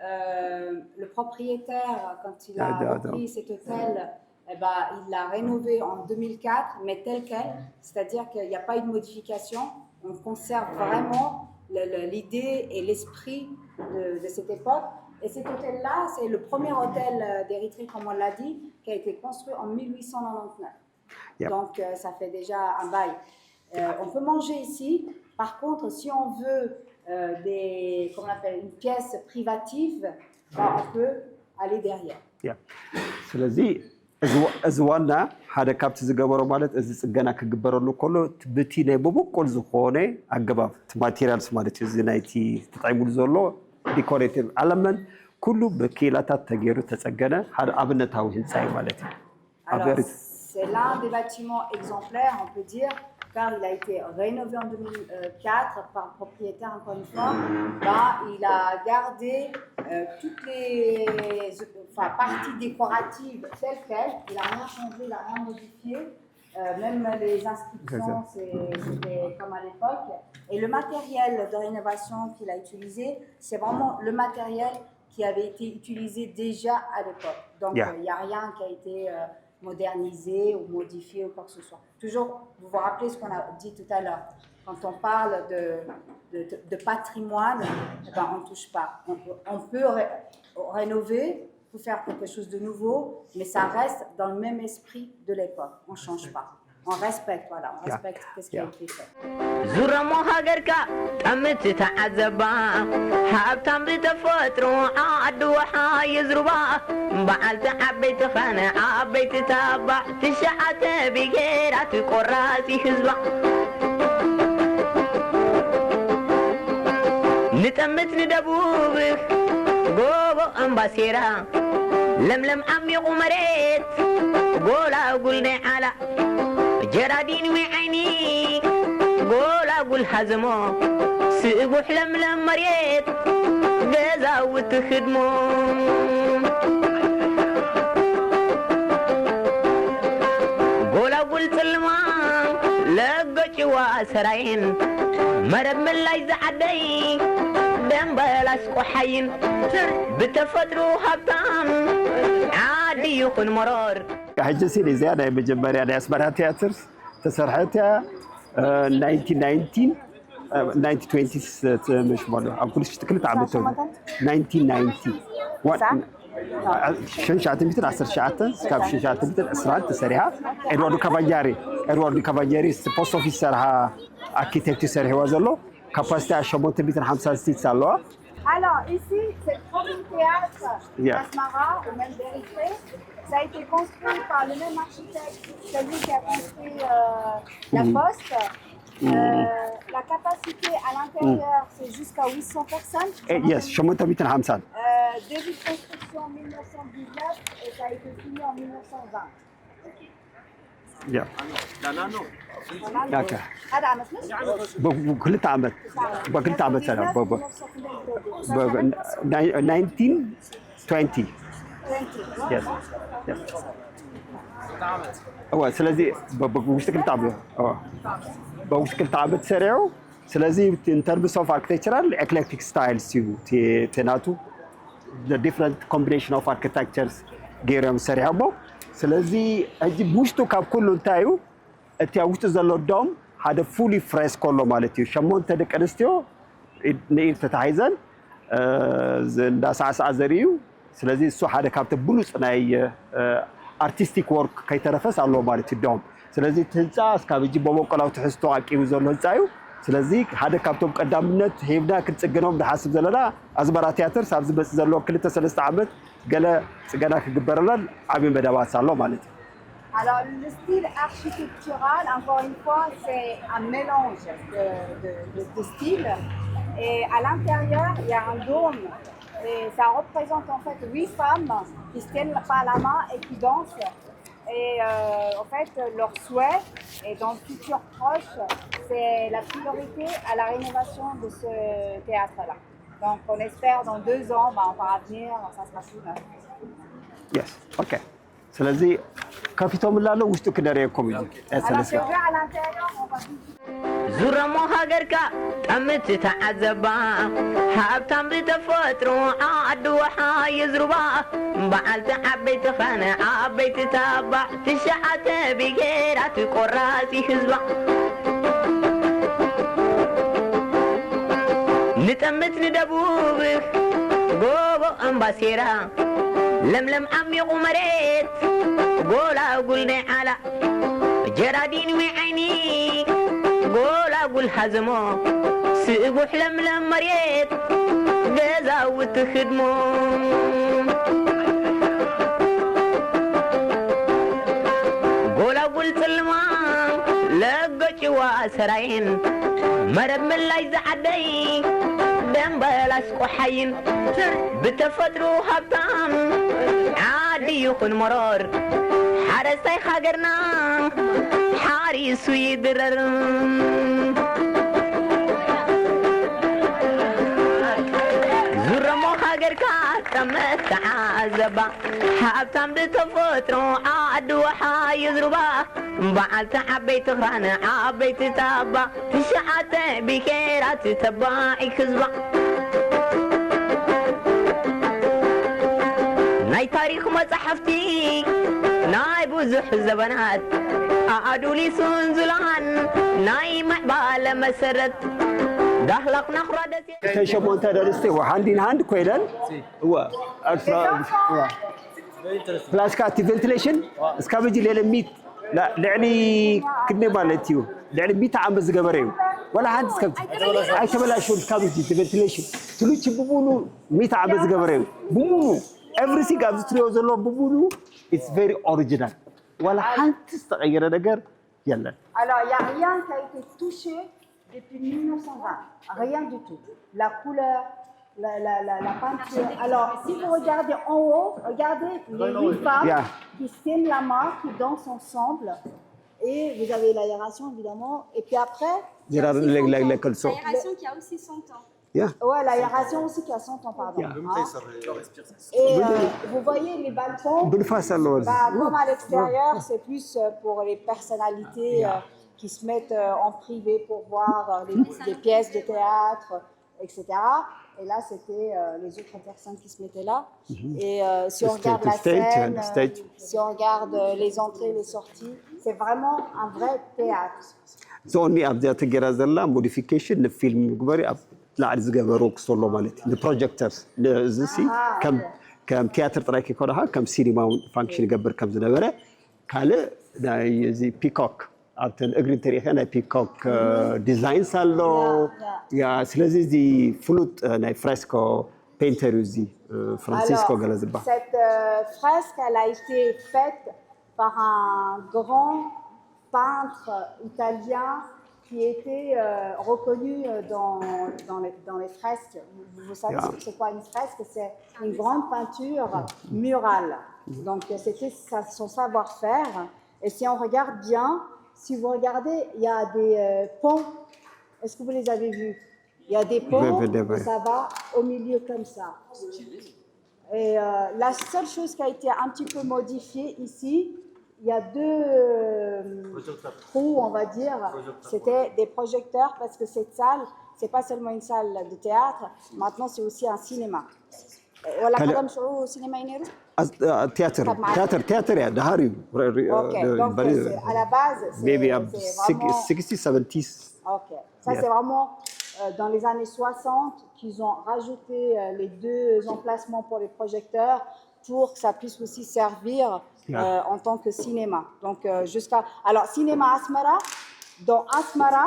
Euh, le propriétaire, quand il a D'accord. repris cet hôtel, eh ben, il l'a rénové en deux mille quatre, mais tel quel. C'est-à-dire qu'il n'y a pas eu de modification. On conserve vraiment le- le- l'idée et l'esprit de, de cette époque. Et cet hôtel-là, c'est le premier hôtel euh, d'Érythrée, comme on l'a dit, qui a été construit en mille huit cent quatre-vingt-dix-neuf. Yep. Donc, euh, ça fait déjà un bail. Euh, on peut manger ici. Par contre, si on veut euh, des, comment on appelle, une pièce privative, bah, on peut aller derrière. ስለዚ እዚ ዋና ሓደ ካብቲ ዝገበሮ ማለት እዚ ፅገና ክግበረሉ ከሎ ብቲ ናይ መበቆል ዝኾነ ኣገባብ እቲ ማቴሪያልስ ማለት እዩ። እዚ ናይቲ ተጠቂሙሉ ዘሎ ዲኮሬቲቭ ኣለመንት ኩሉ ብክኢላታት ተገይሩ ተፀገነ ሓደ ኣብነታዊ ህንፃ እዩ ማለት እዩ። Alors, c'est l'un des bâtiments exemplaires, on peut dire, car il a été rénové en deux mille quatre par le propriétaire, encore une fois. Bah, il a gardé euh, toutes les enfin, parties décoratives telles quelles. Il n'a rien changé, il n'a rien modifié. Euh, même les inscriptions, c'était comme à l'époque. Et le matériel de rénovation qu'il a utilisé, c'est vraiment le matériel qui avait été utilisé déjà à l'époque. Donc, il yeah. n'y euh, a rien qui a été euh, modernisé ou modifié ou quoi que ce soit. Toujours, vous vous rappelez ce qu'on a dit tout à l'heure. Quand on parle de, de, de patrimoine, eh ben, on ne touche pas. On, on peut ré, rénover pour faire quelque chose de nouveau, mais ça reste dans le même esprit de l'époque. On ne change pas. On respecte, voilà, on respecte yeah. ce qui yeah. a été fait. ዙረሞ ሃገርካ ጠምት ተዓዘባ ሃብታም ብተፈጥሮ ዓዲ ወሓ ይዝሩባ በዓልቲ ዓበይቲ ኸነ ዓበይቲ ታባ ትሽዓተ ብሄራት ቆራሲ ህዝባ ንጠምት ንደቡብ ጎቦ ኣምባሴራ ለምለም ዓሚቑ መሬት ጎላጉል ናይ ዓላ ጀራዲን ወይ ዓይኒ ጎላጉል ሃዘሞ ስቡሕ ለምለም መሬት ገዛውቲ ህድሞ ጎላጉል ጽልማ ለገጭዋ ሰራይን መረብ ምላሽ ዝዓደይ ደንበላስ ቆሓይን ብተፈጥሮ ሃብታም ዓዲ ይኹን መሮር ሕጂ ሲል እዚኣ ናይ መጀመርያ ናይ ኣስመራ ቲያትር ተሰርሐት እያ ናይንቲን ናይንቲን ናይንቲን ትዌንቲስ ትምሽ ማለት ኣብ ኩሉ ሽቲ ክልተ ዓመት ተው ናይንቲን ናይንቲ ሸንሻዓተ ሚትን ዓሰርተ ትሽዓተ ስካብ ሸንሻዓተ ሚትን ዕስራን ተሰሪሓ ኤድዋርዶ ካቫኛሪ ኤድዋርዶ ካቫኛሪ ፖስት ኦፊስ ሰርሓ ኣርኪቴክት ሰሪሕዋ ዘሎ ካፓሲቲ ሸሞንተ ሚትን ሓምሳን ስቲትስ ኣለዋ Alors, ici, c'est le premier théâtre yeah. d'Asmara ou même d'Érythrée. Ça a été construit par le même architecte, celui qui a construit euh, la poste. Euh, la capacité à l'intérieur, c'est jusqu'à huit cents personnes. Eh, yes, ሸሞንተ ሚትን ሓምሳን Euh, début de construction en mille neuf cent dix-neuf et ça a été fini en mille neuf cent vingt. Yeah. Voilà, Okay. هذا عمل مش؟ ክልተ ዓመት በክልተ ዓመት ሰራ ናይንቲን ትዌንቲ እወ ስለዚ ውሽጢ ክልተ ዓመት በውሽጢ ክልተ ዓመት ሰሪዑ ስለዚ in terms of architectural eclectic styles እዩ ቴናቱ different combination of architectures ገይሮም ሰሪሖሞ ስለዚ ሕጂ ብውሽጡ ካብ ኩሉ እንታይ እዩ እቲ ኣብ ውሽጢ ዘሎ ዶም ሓደ fully fresco ኣሎ ማለት እዩ ሸሞንተ ደቂ ኣንስትዮ ንኢድ ተታሒዘን እንዳሳዕስዓ ዘርኢ እዩ ስለዚ እሱ ሓደ ካብቲ ብሉፅ ናይ artistic work ከይተረፈስ ኣለዎ ማለት እዩ ዶም ስለዚ እቲ ህንፃ እስካብ ሕጂ በመቆላዊ ትሕዝቶ ዓቂቡ ዘሎ ህንፃ እዩ ስለዚ ሓደ ካብቶም ቀዳምነት ሂብና ክንፅግኖም ንሓስብ ዘለና ኣዝመራ ቲያትር ሳብ ዝመፅእ ዘሎ ክልተ ሰለስተ ዓመት ገለ ፅገና ክግበረለን ዓብዪ መደባት ኣሎ ማለት እዩ Alors, le style architectural, encore une fois, c'est un mélange de, de, de, de styles. Et à l'intérieur, il y a un dôme. Et ça représente en fait huit femmes qui se tiennent par la main et qui dansent. Et euh, en fait, leur souhait, et dans le futur proche, c'est la priorité à la rénovation de ce théâtre-là. Donc, on espère dans deux ans, bah, on va revenir, ça sera tout neuf. Yes, okay. ስለዚ ከፊቶም ላለው ውሽጡ ክደረየኩም እዩ። ያሰለስካ ዙረሞ ሃገርካ ጠምት ተዓዘባ ሃብታም ብተፈጥሮ ዓዲ ወሓ የዝሩባ በዓልቲ ዓበይቲ ኻነ ዓበይቲ ታባ ትሽዓተ ብሄራት ቆራፂ ህዝባ ንጠምት ንደቡብ ጎቦ እምባሴራ ለምለም ዓሚቑ መሬት ጎላጉል ናይ ዓላ ጀራዲን ዊዓይኒ ጎላጉል ሃዘሞ ስቡሕ ለምለም መሬት ገዛውቲ ህድሞ ጎላጉል ጽልማ ለጎጭዋ ሰራይን መረብ ምላሽ ዝዓደይ ደንበላስ ቆሓይን ብተፈጥሮ ሃብታም ዓዲ ይኹን መሮር ሓረስታይ ሃገርና ሓሪሱ ይድረር ዙረሞ ሃገርካ ጠመት ተዓዘባ ሃብታም ብተፈጥሮ ዓዲ ወሓ ይዝሩባ በዓልቲ ዓበይቲ ኽራን ዓበይቲ ታባ ትሽዓተ ብሄራት ተባዒ ህዝባ ናይ ታሪኽ መጻሕፍቲ ናይ ብዙሕ ዘበናት ኣኣዱሊሱን ዙላን ናይ ምዕባለ መሰረት ዳህላኽ ናኹራ ደሴ እተን ሸሞንተ ደቂ ኣንስትዮ hand in hand ኮይነን እወ ፕላስካ እቲ ቬንቲሌሽን እስካብ ሕጂ ሌለ ሚት ልዕሊ ክንደይ ማለት እዩ ልዕሊ ሚት ዓመት ዝገበረ እዩ ዋላ ሓንቲ እስከብ ኣይተበላሸውን እስካብ ሕጂ እቲ ቬንቲሌሽን ትሉቺ ብሙሉ ሚት ዓመት ዝገበረ እዩ ብሙሉ everything ኣብዚ ትሪኦ ዘሎ ብሙሉ it's very original ዋላ ሓንቲ ዝተቐየረ ነገር የለን Alors, il n'y a rien qui a été touché depuis mille neuf cent vingt. Rien du tout. La couleur, la, la, la, la peinture. Alors, si vous regardez en haut, regardez les huit femmes Yeah. qui se tiennent la main, qui dansent ensemble. Et vous avez l'aération, évidemment. Et puis après, il y a ጀራር aussi cent ans. ለግለግለከልሶ L'aération qui a aussi cent ans. ያ Ouais, l'aération aussi qui a cent ans, pardon. Yeah. Hein. Et euh, vous voyez les balcons, ብንፋስ ኣለዎ bah, comme à l'extérieur, c'est plus euh, pour les personnalités euh, qui se mettent euh, en privé pour voir euh, les, les pièces de théâtre, et cetera. Et là, c'était euh, les autres personnes qui se mettaient là. Et euh, si on Stage, regarde la stage, scène, stage. euh, si on regarde euh, les entrées, les sorties, c'est vraiment un vrai théâtre. ዞኒ ኣብዚኣ ተገይራ ዘላ ሞዲፊኬሽን ንፊልም ምግበሪ ኣብ ላዕሊ ዝገበሩ ክሰሎ ማለት እዩ ንፕሮጀክተርስ እዚ ሲ ከም ከም ቲያትር ጥራይ ከይኮነ ከም ሲኒማ እውን ፋንክሽን ይገብር ከም ዝነበረ ካልእ ናይ እዚ ፒኮክ ኣብተን እግሪ እንተሪኢኸ ናይ ፒኮክ ዲዛይንስ ኣሎ ያ ስለዚ እዚ ፍሉጥ ናይ ፍሬስኮ ፔንተር እዩ እዚ ፍራንሲስኮ ገለ ዝበሃል Cette euh, fresque, elle a été faite par un grand peintre italien qui était euh, reconnu euh, dans, dans, les, dans les fresques. Vous, vous savez Yeah. ce que c'est quoi une fresque ? C'est une grande peinture murale. Donc euh, c'était sa- son savoir-faire. Et si on regarde bien, si vous regardez, il y a des euh, ponts. Est-ce que vous les avez vus ? Il y a des ponts Ouais, ouais, ouais. et ça va au milieu comme ça. Et euh, la seule chose qui a été un petit peu modifiée ici, il y a deux euh, trous, on va dire. C'était des projecteurs parce que cette salle, c'est pas seulement une salle de théâtre, maintenant c'est aussi un cinéma. Euh, ولا Quel- قدم شعور cinéma ينيرو؟ ቲያትር ቲያትር ቲያትር እያ ደሃር እዩ Ok, donc euh, c'est- à la base, c'est maybe ኣብ c'est vraiment... sixty seventies Ok, ça c'est vraiment euh, dans les années soixante qu'ils ont rajouté euh, les deux emplacements pour les projecteurs pour que ça puisse aussi servir Yeah. euh, en tant que cinéma. Donc euh, jusqu'à... Alors, cinéma Asmara, dans Asmara,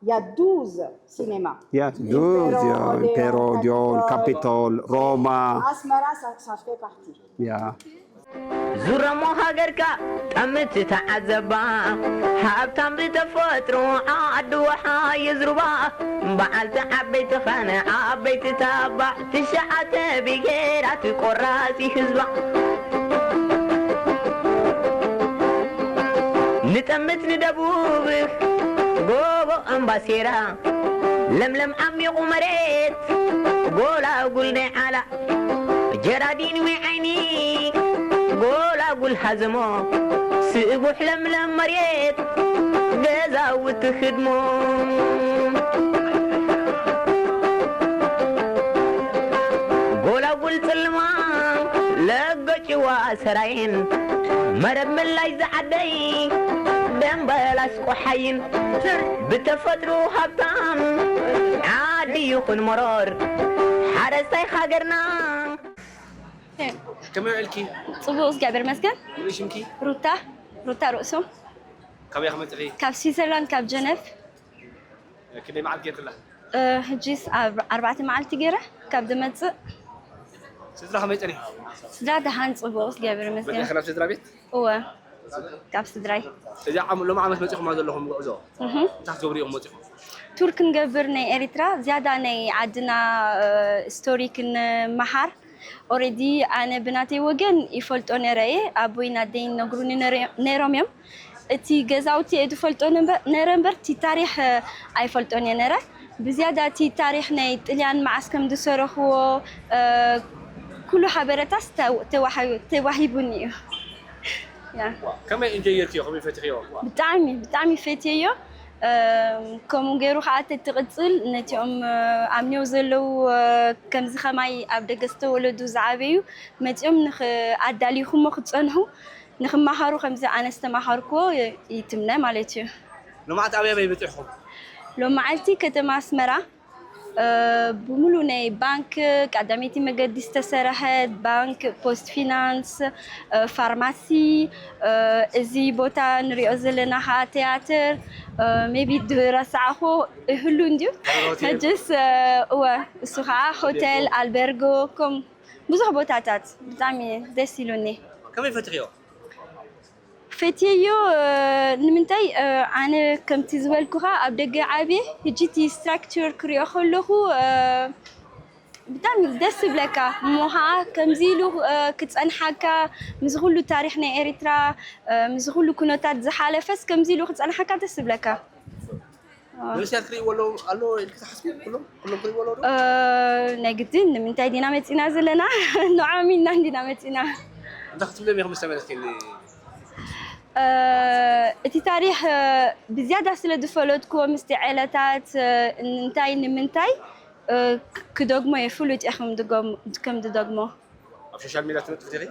il y a douze cinémas. ያ ዱዝ ያ ኢምፔሮ ኦዲዮን ካፒቶል ሮማ Asmara, ça, ça fait partie. ያ ዙረሞ ሃገርካ ጠምት ተዓዘባ ሃብታም ብተፈጥሮ ዓዲ ወሓ ይዝሩባ በዓልቲ ዓበይቲ ኸነ ዓበይቲ ታባ ትሽዓተ ብሄራት ቆራፂ ህዝባ ንጠምት ንደቡብ ጎቦ እምባሴራ ለምለም ዓሚቑ መሬት ጎላጉል ናይ ዓላ ጀራዲን ዊዓይኒ ጎላጉል ሃዘሞ ስቡሕ ለምለም መሬት ገዛውቲ ህድሞ ጎላጉል ጽልማ ለገጭዋ ሰራይን መረብ ምላሽ ዝዓደይ ደንበላስ ቆሓይን ብተፈጥሮ ሃብታም ዓዲ ይኹን መሮር ሓረስታይ ሃገርና። ከመይ ውዒልኪ? ጽቡቕ እግዚኣብሔር ይመስገን። ምሉእ ሽምኪ? ሩታ ሩታ ርእሶም ካበይ ኢኺ መጺኺ? ካብ ስዊዘርላንድ ካብ ጀነቭ ክንደይ መዓልቲ ጌርክላ? እ፣ ሕጂስ ኣብ ኣርባዕተ መዓልቲ ገይረ ካብ ዝመጽእ ስድራ ከመይ ጸኒሑ? ስድራ ደሓን ጽቡቕ እግዚኣብሔር ይመስገን። መጺኺ ናብ ስድራ ቤት? እወ ካብ ስድራይ እዚ ዓም ሎም ዓመት መጺኹማ ዘለኹም ጉዕዞ እህ። እንታይ ክትገብሩ ኢኹም መጺኹም? ቱር ክንገብር ናይ ኤሪትራ ዝያዳ ናይ ዓድና እ፣ ስቶሪ ክንመሃር ኦሬዲ ኣነ ብናተይ ወገን ይፈልጦ ነረ እየ ኣቦይን ኣደይን ነግሩኒ ነረ- ነይሮም እዮም እቲ ገዛውቲ እየ ዝፈልጦ ነበር- ነረ እምበር እቲ ታሪክ እ፣ ኣይፈልጦን እየ ነረ ብዝያዳ እቲ ታሪክ ናይ ጥልያን መዓስ ከም ዝሰረኽዎ እ፣ ኩሉ ሓበረታስ ተው- ተዋሂቡ- ተዋሂቡኒ እዩ ያ ከመይ ኢንጆይ ጌርክዮ? ከመይ ፈቲኽዮ? ብጣዕሚ ብጣዕሚ ፈትየዮ እም፣ ከምኡ ገይሩ ከዓ ተትቕፅል ነቲኦም እ፣ ኣብ ኒው ዘለዉ እ፣ ከምዚ ከማይ ኣብ ደገ ዝተወለዱ ዝዓበዩ መፂኦም ንኽ- ኣዳሊኹሞ ክፀንሑ ንክመሃሩ ከምዚ ኣነ ዝተማሃርክዎ ይትምነ ማለት እዩ ሎማዓት ኣበይ ኣበይ በፂሕኹም? ሎመዓልቲ ከተማ ኣስመራ እ፣ ብምሉእ ናይ ባንክ ቀዳመይቲ መገዲ ዝተሰርሐት ባንክ ፖስት ፊናንስ እ፣ ፋርማሲ እ፣ እዚ ቦታ ንሪኦ ዘለና ከዓ ቴያትር ሜቢ ዝረሳዕኹ ይህሉ እንድዩ ሕጅስ እ፣ እወ እሱ ከዓ ሆቴል ኣልበርጎ ከም ብዙሕ ቦታታት ብጣዕሚ ደስ ኢሉኒ ከመይ ፈቲኽዮ? ፈትየዮ ንምንታይ ኣነ ከምቲ ዝበልኩኻ ኣብ ደገ ዓብየ ሕጂ እቲ ስትራክቸር ክሪኦ ከለኹ ብጣዕሚ ደስ ዝብለካ እሞ ከዓ ከምዚ ኢሉ ክፀንሓካ ምስ ኩሉ ታሪክ ናይ ኤርትራ ምስ ኩሉ ኩነታት ዝሓለፈስ ከምዚ ኢሉ ክፀንሓካ ደስ ዝብለካ መንእሰያት ክርእይዎ ኣለዎም ኣሎ ኢልኪ ትሓስቢ? ኩሎም ኩሎም ክርእይዎ ኣለዎ ዶ? ናይ ግድን ንምንታይ ዲና መፂና ዘለና ንዖም ኢልና እንዲና መፂና እንታይ ክትብሎም ኢኹም ዝተመለስኪኒ? እቲ ታሪክ ብዝያዳ ስለ ዝፈለጥክዎ ምስቲ ዕለታት እንታይ ንምንታይ ክደግሞ እየ ፍሉጥ እየ ከም ዝደግሞ ኣብ ሶሻል ሚድያ ትነጥፍ ዲኺ?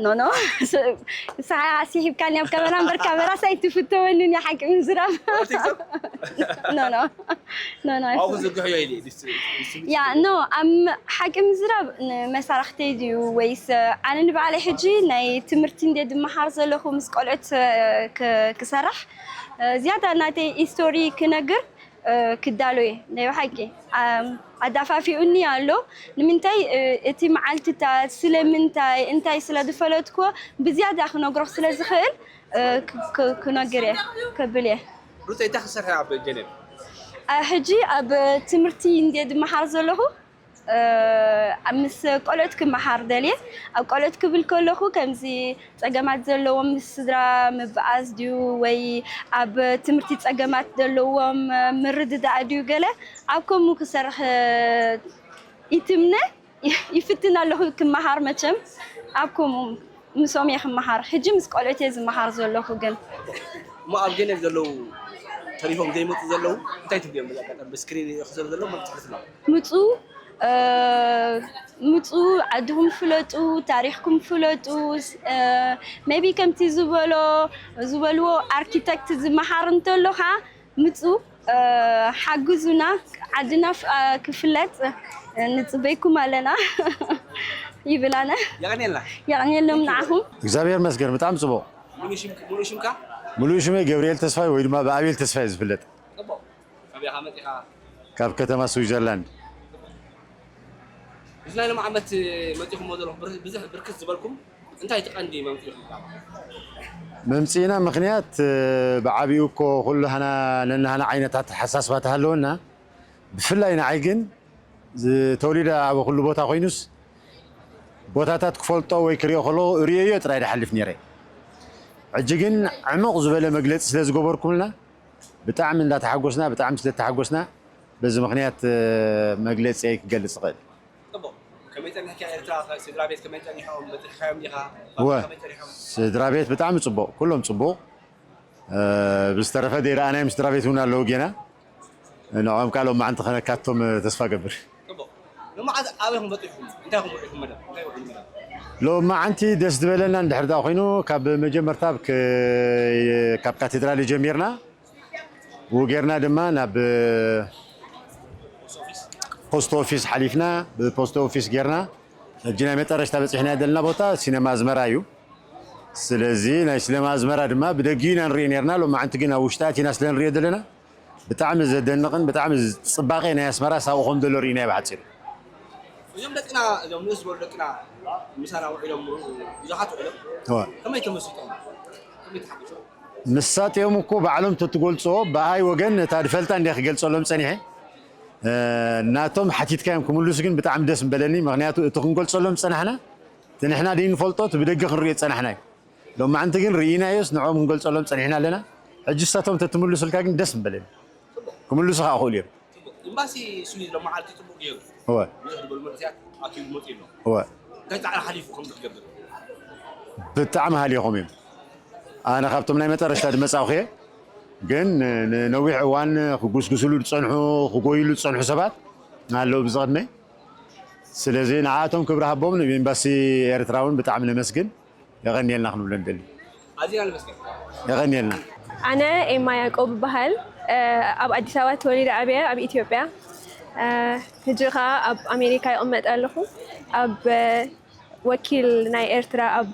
ኖ ኖ ንስኻ ስሒብካኒ ኣብ ካሜራ እምበር ካሜራ ሳይትፍተወንን እያ ሓቂ ምዝራብ ኣብ ቲክቶክ? ኖ ኖ ኖ ኖ ኣብኡ ክዝርግሕዮ ኢለ ዲስትሪቢዩት ያ ኖ ኣብ ሓቂ ምዝራብ ንመሳርሕተይ ድዩ ወይስ ኣነ ንባዕለይ ሕጂ ናይ ትምህርቲ እንደ ዝመሃር ዘለኹ ምስ ቆልዑት ክ- ክሰርሕ ዝያዳ ናተይ ሂስቶሪ ክነግር ክዳሎ እየ ናይ ብሓቂ ኣዳፋፊኡኒ ኣሎ ንምንታይ እቲ መዓልትታት ስለምንታይ እንታይ ስለ ዝፈለጥክዎ ብዝያዳ ክነግሮ ስለ ዝኽእል ክነግር እየ ከብል እየ ሩተ እንታይ ክሰርሐ ኣብ ጀኔቭ ሕጂ ኣብ ትምህርቲ እንደ ዝመሃር ዘለኹ ምስ ቆልዑት ክመሃር ደልየ ኣብ ቆልዑት ክብል ከለኹ ከምዚ ፀገማት ዘለዎም ምስ ስድራ ምበኣስ ድዩ ወይ ኣብ ትምህርቲ ፀገማት ዘለዎም ምርድዳእ ድዩ ገለ ኣብ ከምኡ ክሰርሕ ይትምነ ይፍትን ኣለኹ ክመሃር መቸም ኣብ ከምኡ ምስኦም እየ ክመሃር ሕጂ ምስ ቆልዑት እየ ዝመሃር ዘለኹ ግን እሞ ኣብ ጀኔቭ ዘለዉ ተሪፎም ዘይመፁ ዘለዉ እንታይ ትብልዮም? ብስክሪን ክዘሩ ዘለዉ መብፅሕትና ምፁ ምፁ ዓድኹም ፍለጡ ታሪኽኩም ፍለጡ maybe ከምቲ ዝበሎ ዝበልዎ ኣርኪተክት ዝመሃር እንተሎ ከዓ ምፁ ሓግዙና ዓድና ክፍለጥ ንፅበይኩም ኣለና ይብል ኣነ የቐንየልና የቐንየሎም ንዓኹም እግዚኣብሔር መስገን ብጣዕሚ ፅቡቕ ሙሉእ ሽምካ ሙሉእ ሽመይ ገብርኤል ተስፋይ ወይ ድማ ብኣቤል ተስፋይ ዝፍለጥ ፅቡቕ ኣበይ ኢኻ መፂኻ ካብ ከተማ ስዊዘርላንድ እዚ ናይ ሎም ዓመት መፂኹሞ ዘለኹም ብዙሕ ብርክት ዝበልኩም እንታይ ትቐንዲ መምፅኢኹም መምፅኢና ምኽንያት ብዓብኡ እኮ ኩሉ ሃና ነናሃና ዓይነት ኣተሓሳስባ ተሃለወና ብፍላይ ንዓይ ግን ዝተወሊደ ኣብ ኩሉ ቦታ ኮይኑስ ቦታታት ክፈልጦ ወይ ክሪኦ ከለኹ ርእየዮ ጥራይ ድሓልፍ ነይረ ሕጂ ግን ዕሙቕ ዝበለ መግለፂ ስለ ዝገበርኩምልና ብጣዕሚ እንዳተሓጎስና ብጣዕሚ ስለ ተሓጎስና በዚ ምኽንያት መግለፂ ክገልፅ ይኽእል ፅቡቕ ከመይ ፀኒሕካ ኤርትራ ስድራ ቤት ከመይ ጸኒሖም? በጺሕካዮም ዲኻ? እወ። ከመይ ጸኒሖም? ስድራ ቤት ብጣዕሚ ጽቡቕ፣ ኩሎም ጽቡቕ። እ፣ ብዝተረፈ ዘይረኣናዮም ስድራ ቤት እውን ኣለዉ ጌና። ንዕኦም ከዓ ሎማዓንቲ ከነካቶም ተስፋ ገብር። ጽቡቕ። ንመዓዝ ኣበይኹም በጺሕኩም? እንታይ ኢኹም ውዒልኩም መደብ? እንታይ ውዒሉ መደብ? ሎማዓንቲ ደስ ዝበለና እንድሕር ደኣ ኮይኑ ካብ መጀመርታ ኣብ ክ-፣ ካብ ካቴድራል ጀሚርና ብኡ ጌርና ድማ ናብ ፖስት ኦፊስ ሓሊፍና ብፖስት ኦፊስ ጌርና ሕጂ ናይ መጠረሽታ በፂሕና ዘለና ቦታ ሲነማ ኣዝመራ እዩ። ስለዚ ናይ ሲነማ ኣዝመራ ድማ ብደጊኡ ኢና ንሪኦ ነርና። ሎማዓንቲ ግን ኣብ ውሽጢ ኣቲና ስለ ንሪኦ ዘለና ብጣዕሚ ዘደንቕን ብጣዕሚ ጽባቐ ናይ ኣስመራ ሳብኡ ከም ዘሎ ርኢናዮ ብሓጺሩ። እዞም ደቅና እዞም ንእስ ዝበሉ ደቅና ምሳና ውዒሎም ብዙሓት ውዒሎም እወ። ከመይ ተመሲጦም? ከመይ ተሓጒሶም? ምሳጥኦም እኮ ባዕሎም ተትገልጾ ብኣይ ወገን ነታ ድፈልጣ እንዲያ ክገልጸሎም ጸኒሐ። እ፣ ናቶም ሓቲትካዮም ክምልሱ ግን ብጣዕሚ ደስ ምበለኒ። ምኽንያቱ እቲ ክንገልጸሎም ዝጸናሕና እቲ ንሕና ደይንፈልጦ እቲ ብደገ ክንሪኦ ዝጸናሕና እዩ። ሎማዓንቲ ግን ርኢናዮስ ንዕኦም ክንገልጸሎም ጸኒሕና ኣለና። ሕጂ እሳቶም ተትምልሱልካ ግን ደስ ምበለኒ። ክምልሱ ከዓ ክእሉ እዮም። ጽቡቕ። ኤምባሲ ስዊዝ ሎመዓልቲ ጽቡቕ ገይሩ እወ ብዙሕ ዝበሉ መንእሰያት ኣኪቡ መፂኡ ኣሎ። እወ እንታይ ፃዕሪ ሓሊፉ ከም ክትገብር? ብጣዕሚ ሃሊኾም እዮም። ኣነ ካብቶም ናይ መጠረሽታ ዝመጻኹ እየ። ግን ንነዊሕ እዋን ክጉስጉስሉ ዝጸንሑ ክጎይሉ ዝጸንሑ ሰባት ኣለዉ ብዝቐድመይ። ስለዚ ንዓኣቶም ክብሪ ሃቦም ንኤምባሲ ኤርትራ እውን ብጣዕሚ ነመስግን። የቐንየልና ክንብሎ ንደሊ። ኣዚና ንመስገን። የቐንየልና። ኣነ ኤማ ያዕቆብ እበሃል። ኣብ ኣዲስ ኣበባ ተወሊደ ዓብየ ኣብ ኢትዮጵያ። ሕጂ ከዓ ኣብ ኣሜሪካ ይቕመጥ ኣለኹ። ኣብ ወኪል ናይ ኤርትራ ኣብ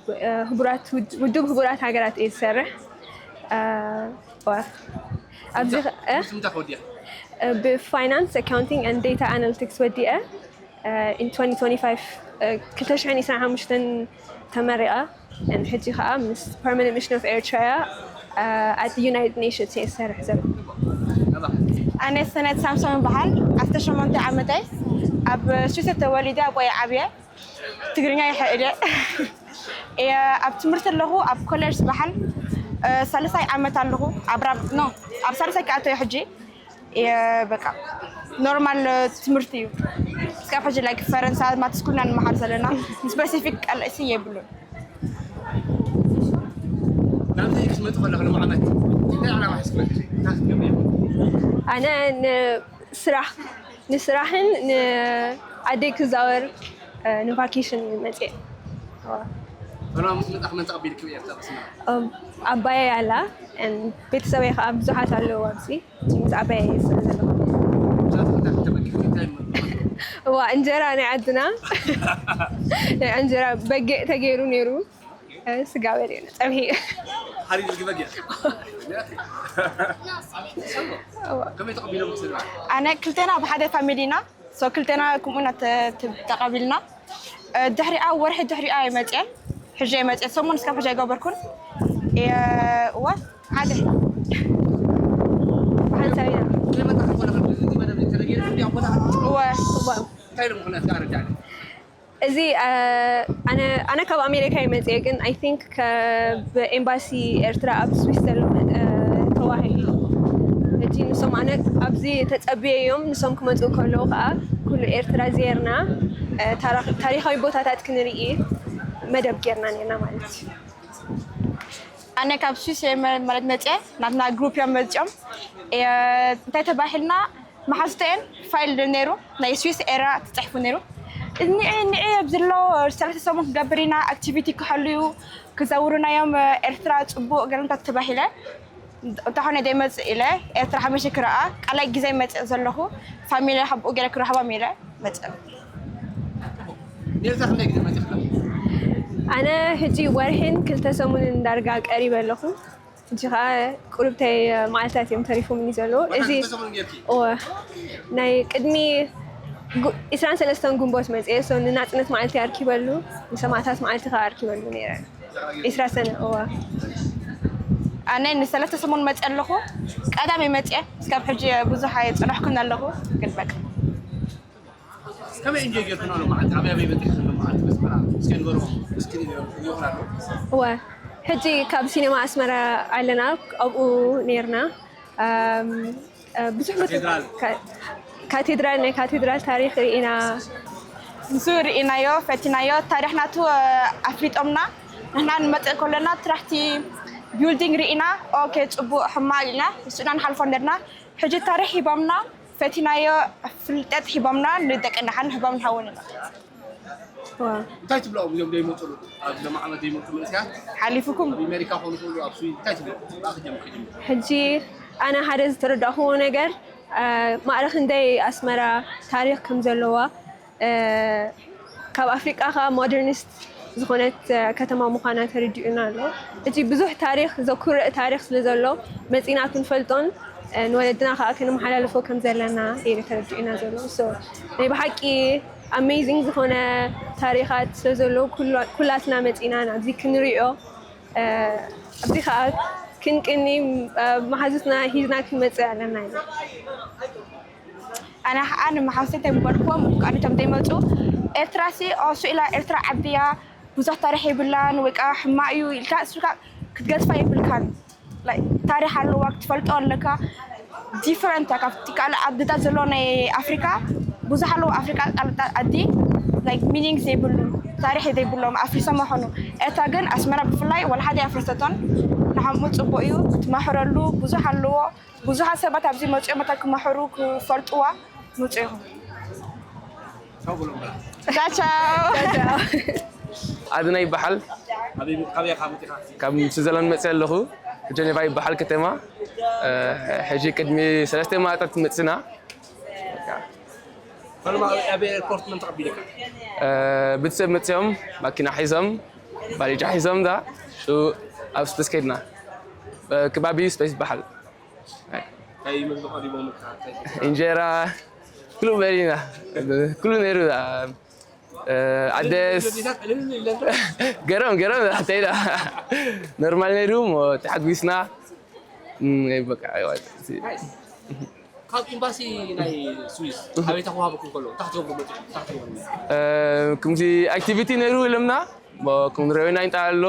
ህቡራት ውድ- ውድብ ህቡራት ሃገራት እየ ዝሰርሕ። ዋ ኣብዚ ኸ- እ? ስምታ ከወዲያ ብፋይናንስ ኣካውንቲንግ and data analytics ወዲአ in twenty twenty-five ክልተ ሽሕን ዕስራን ሓሙሽተን ተመሪቐ ሕጂ ከዓ ምስ Permanent Mission of Eritrea at the United Nations እየ ዝሰርሕ ዘለኹ። ኣነ ሰነት ሳምሶን ይበሃል። ዓሰርተ ሸሞንተ ዓመተይ ኣብ ስዊስ ተወሊደ ኣብኡ እየ ዓብየ። ትግርኛ ይሕእደ እየ። ኣብ ትምህርቲ ኣለኹ ኣብ ኮሌጅ ዝበሃል ሳልሳይ ዓመት ኣለኹ። ኣብ ራብ ኖ ኣብ ሳልሳይ ክኣቶ እየ ሕጂ። እየ በቃ ኖርማል ትምህርቲ እዩ። እስካብ ሕጂ ላይክ ፈረንሳ ማትስኩልና ንምሓር ዘለና ስፔሲፊክ ቃልሲ የብሉን። ናብዚ ክትመጡ ከለኹ ሎም ዓመት እንታይ ዕላማ ሒዝኩም መፂኹም? እንታይ ክትገብሩ ኢኹም? ኣነ ንስራሕ ንስራሕን ንዓደይ ክዛወር ንቫኬሽን መፅየ። ፈለማ ምስ መጣኹም መን ተቐቢልኩም? ኤርትራ በስመራ ኣባየይ ኣላ። ቤተሰበይ ከዓ ብዙሓት ኣለዉ ኣብዚ። ምስ ዓባየይ እየ ዝስራሕ ዘለኹ። ብዛዕባ እንታይ ክትተመኪ እንታይ እዋ እንጀራ ናይ ዓድና ናይ እንጀራ በጊዕ ተገይሩ ነይሩ። ስጋ በሊዕና ፀብሒ። ሓሪር ዝግበግ እያ። ከመይ ተቐቢሎም ስድራ? ኣነ ክልቴና ብሓደ ፋሚሊ ኢና። ሶ ክልቴና ከምኡ ኢና ተ- ተ- ተቐቢልና። ድሕሪኣ ወርሒ ድሕሪኣ እየ መፅየ። ሕጂ እየ መፅየ። ሰሙን እስካብ ሕጂ ኣይገበርኩን። እየ እወ ሓደ ብሓንሳብ ኢና ከይመጣ ከለኹ እዚ መደብ ተረጊሩ ኣብ ቦታ እወ እንታይ ኢሉ ምኽንያት ኣረዳእኒ? እዚ ኣነ ኣነ ካብ ኣሜሪካ ይመፅየ ግን I think ካብ ኤምባሲ ኤርትራ ኣብ ስዊስ ዘሎ ተዋሂ ሕጂ ንሶም ኣነ ኣብዚ ተፀብየዮም ንሶም ክመፁ ከለዉ ከዓ ኩሉ ኤርትራ ዜርና ታሪካዊ ቦታታት ክንርኢ መደብ ጌርና ነርና ማለት እዩ። ኣነ ካብ ስዊስ እየ መ- ማለት መፅየ ናትና ግሩፕ እዮም መፅኦም እየ እንታይ ተባሂልና መሓዝተኤን ፋይል ነይሩ ናይ ስዊስ ኤራ ተፅሕፉ ነይሩ። እኒዒ እኒዒ ኣብ ዘሎ ሰለስተ ሰሙን ክገብር ኢና ኣክቲቪቲ ክሕልዩ ክዘውሩና እዮም ኤርትራ ፅቡቅ ገለንታት ተባሂለ እንተኾነ ዘይመፅእ ኢለ ኤርትራ ሓመሸ ክረኣ ቃላይ ግዜ መፅእ ዘለኹ ፋሚሊ ሓብኡ ገለ ክረኽቦም ኢለ መፅእ ኔርታ ክንደይ ግዜ መፂእካ? ኣነ ሕጂ ወርሕን ክልተ ሰሙንን ዳርጋ ቀሪበ ኣለኹ። ሕጂ ከዓ ቁርብተይ መዓልታት እዮም ተሪፎምኒ ዘለዉ። እዚ ክልተ ሰሙን ጌርኪ? እወ ናይ ቅድሚ ጉ- ዕስራን ሰለስተን ግንቦት መፅየ ሶ ንናፅነት መዓልቲ ኣርኪበሉ ንሰማእታት መዓልቲ ከዓ ኣርኪበሉ ነይረ። ዕስራ ሰነ እወ ኣነ ንሰለስተ ሰሙን መፅእ ኣለኹ ቀዳም መፅየ እስካብ ሕጂ ብዙሕ ኣይፀናሕኩን ኣለኹ ግን በቃ ከመይ እንጆይ ጌርክና ሎ መዓልቲ ኣበይ ኣበይ በፂሕክን ሎ መዓልቲ በስመራ እስኪ ንገርኹም እስኪ ይኹን ኣሎ እወ ሕጂ ካብ ሲኔማ ኣስመራ ኣለና ኣብኡ ነርና ብዙሕ ቦታ ካቴድራል። ካቴድራል ናይ ካቴድራል ታሪክ ርኢና ንሱ ርኢናዮ፣ ፈቲናዮ፣ ታሪኽ ናቱ ኣፍሊጦምና። ንሕና ንመጽእ ከለና ትራሕቲ ቢልዲንግ ርኢና፣ ኦኬ፣ ጽቡቕ፣ ሕማቕ ኢልና ንስና ንሓልፎ ነርና። ሕጂ ታሪኽ ሂቦምና፣ ፈቲናዮ፣ ፍልጠት ሂቦምና፣ ንደቅና ሓን ህቦም ንሃውን ኢና። እንታይ ትብልኦም እዮም ዘይመፅሉ ኣብዚ ሎም ዓመት ዘይመፁ መንእሰያት? ሓሊፉኩም ኣብ ኣሜሪካ ኮኑ ክእሉ ኣብ ስዊድ እንታይ ትብልኦም? ብኣኺ ጀምር ክጅምር። ሕጂ ኣነ ሓደ ዝተረዳእኩዎ ነገር ማዕረ ክንደይ ኣስመራ ታሪኽ ከም ዘለዋ፣ ካብ ኣፍሪቃ ከዓ ሞደርኒስት ዝኾነት ከተማ ምዃና ተረዲኡና ኣሎ። እቲ ብዙሕ ታሪኽ ዘኩርዕ ታሪኽ ስለ ዘሎ መፂና ክንፈልጦን ንወለድና ከዓ ክንመሓላልፎ ከም ዘለና እዩ ተረዲኡና ዘሎ። ናይ ብሓቂ ኣሜዚንግ ዝኾነ ታሪኻት ስለ ዘሎ ኩላትና መፂና ናብዚ ክንሪኦ ኣብዚ ከዓ ክንቅኒ መሓዙትና ሂዝና ክንመፅእ ኣለና። ኣነ ከዓ ንመሓውሰይ እንታይ ምበልክዎም፣ ብቃኒቶም ዘይመፁ፣ ኤርትራ ሲ ስኢላ፣ ኤርትራ ዓብያ ብዙሕ ታሪክ የብላን ወይ ከዓ ሕማቅ እዩ ኢልካ ስልካ ክትገድፋ የብልካን። ታሪክ ኣለዋ ክትፈልጦ ኣለካ። ዲፈረንት ካብቲ ካልእ ዓድታት ዘሎ ናይ ኣፍሪካ ብዙሕ ኣለዉ። ኣፍሪካ ካልእ ዓዲ ሚኒንግ ዘይብሉ ታሪክ ዘይብሎም ኣፍሪሶም ይኾኑ። ኤርትራ ግን ኣስመራ ብፍላይ ወላ ሓደ ኣፍረሰቶን። ንሓምኡ ፅቡቅ እዩ ክትመሕረሉ ብዙሕ ኣለዎ። ብዙሓት ሰባት ኣብዚ መፅኦም እታ ክመሕሩ ክፈልጥዋ ምፁ ኢኹም። ቻቻው። ኣድና ይበሃል። ካብ ስዊዘርላንድ መፅእ ኣለኹ። ጀኔቫ ይበሃል ከተማ። ሕጂ ቅድሚ ሰለስተ መዓልታት መፅና። ኣበይ ኤርፖርት መን ተቐቢልካ? ቤተሰብ መፅኦም ማኪና ሒዞም ባሊጃ ሒዞም ዳ ኣብ ስፔስ ከድና። ከባቢ ስፔስ ይበሃል። እንታይ ምግቢ ቀሪቦምልካ? እንታይ እንጀራ ኩሉ በሊና። ኩሉ ነይሩ። ዓደስ ገረም ገረም ተይዳ ኖርማል ነይሩ። ሞ ተሓጒስና። በቃ ካብ ኤምባሲ ናይ ስዊስ ኣበይ ተዋሃበኩም ከሎ እንታይ ክትገብሩ መፂኹም? እንታይ ክትገብሩ? ከምዚ ኣክቲቪቲ ነይሩ ኢሎምና። ክንሪኦ ኢና ይንጣ ኣሎ።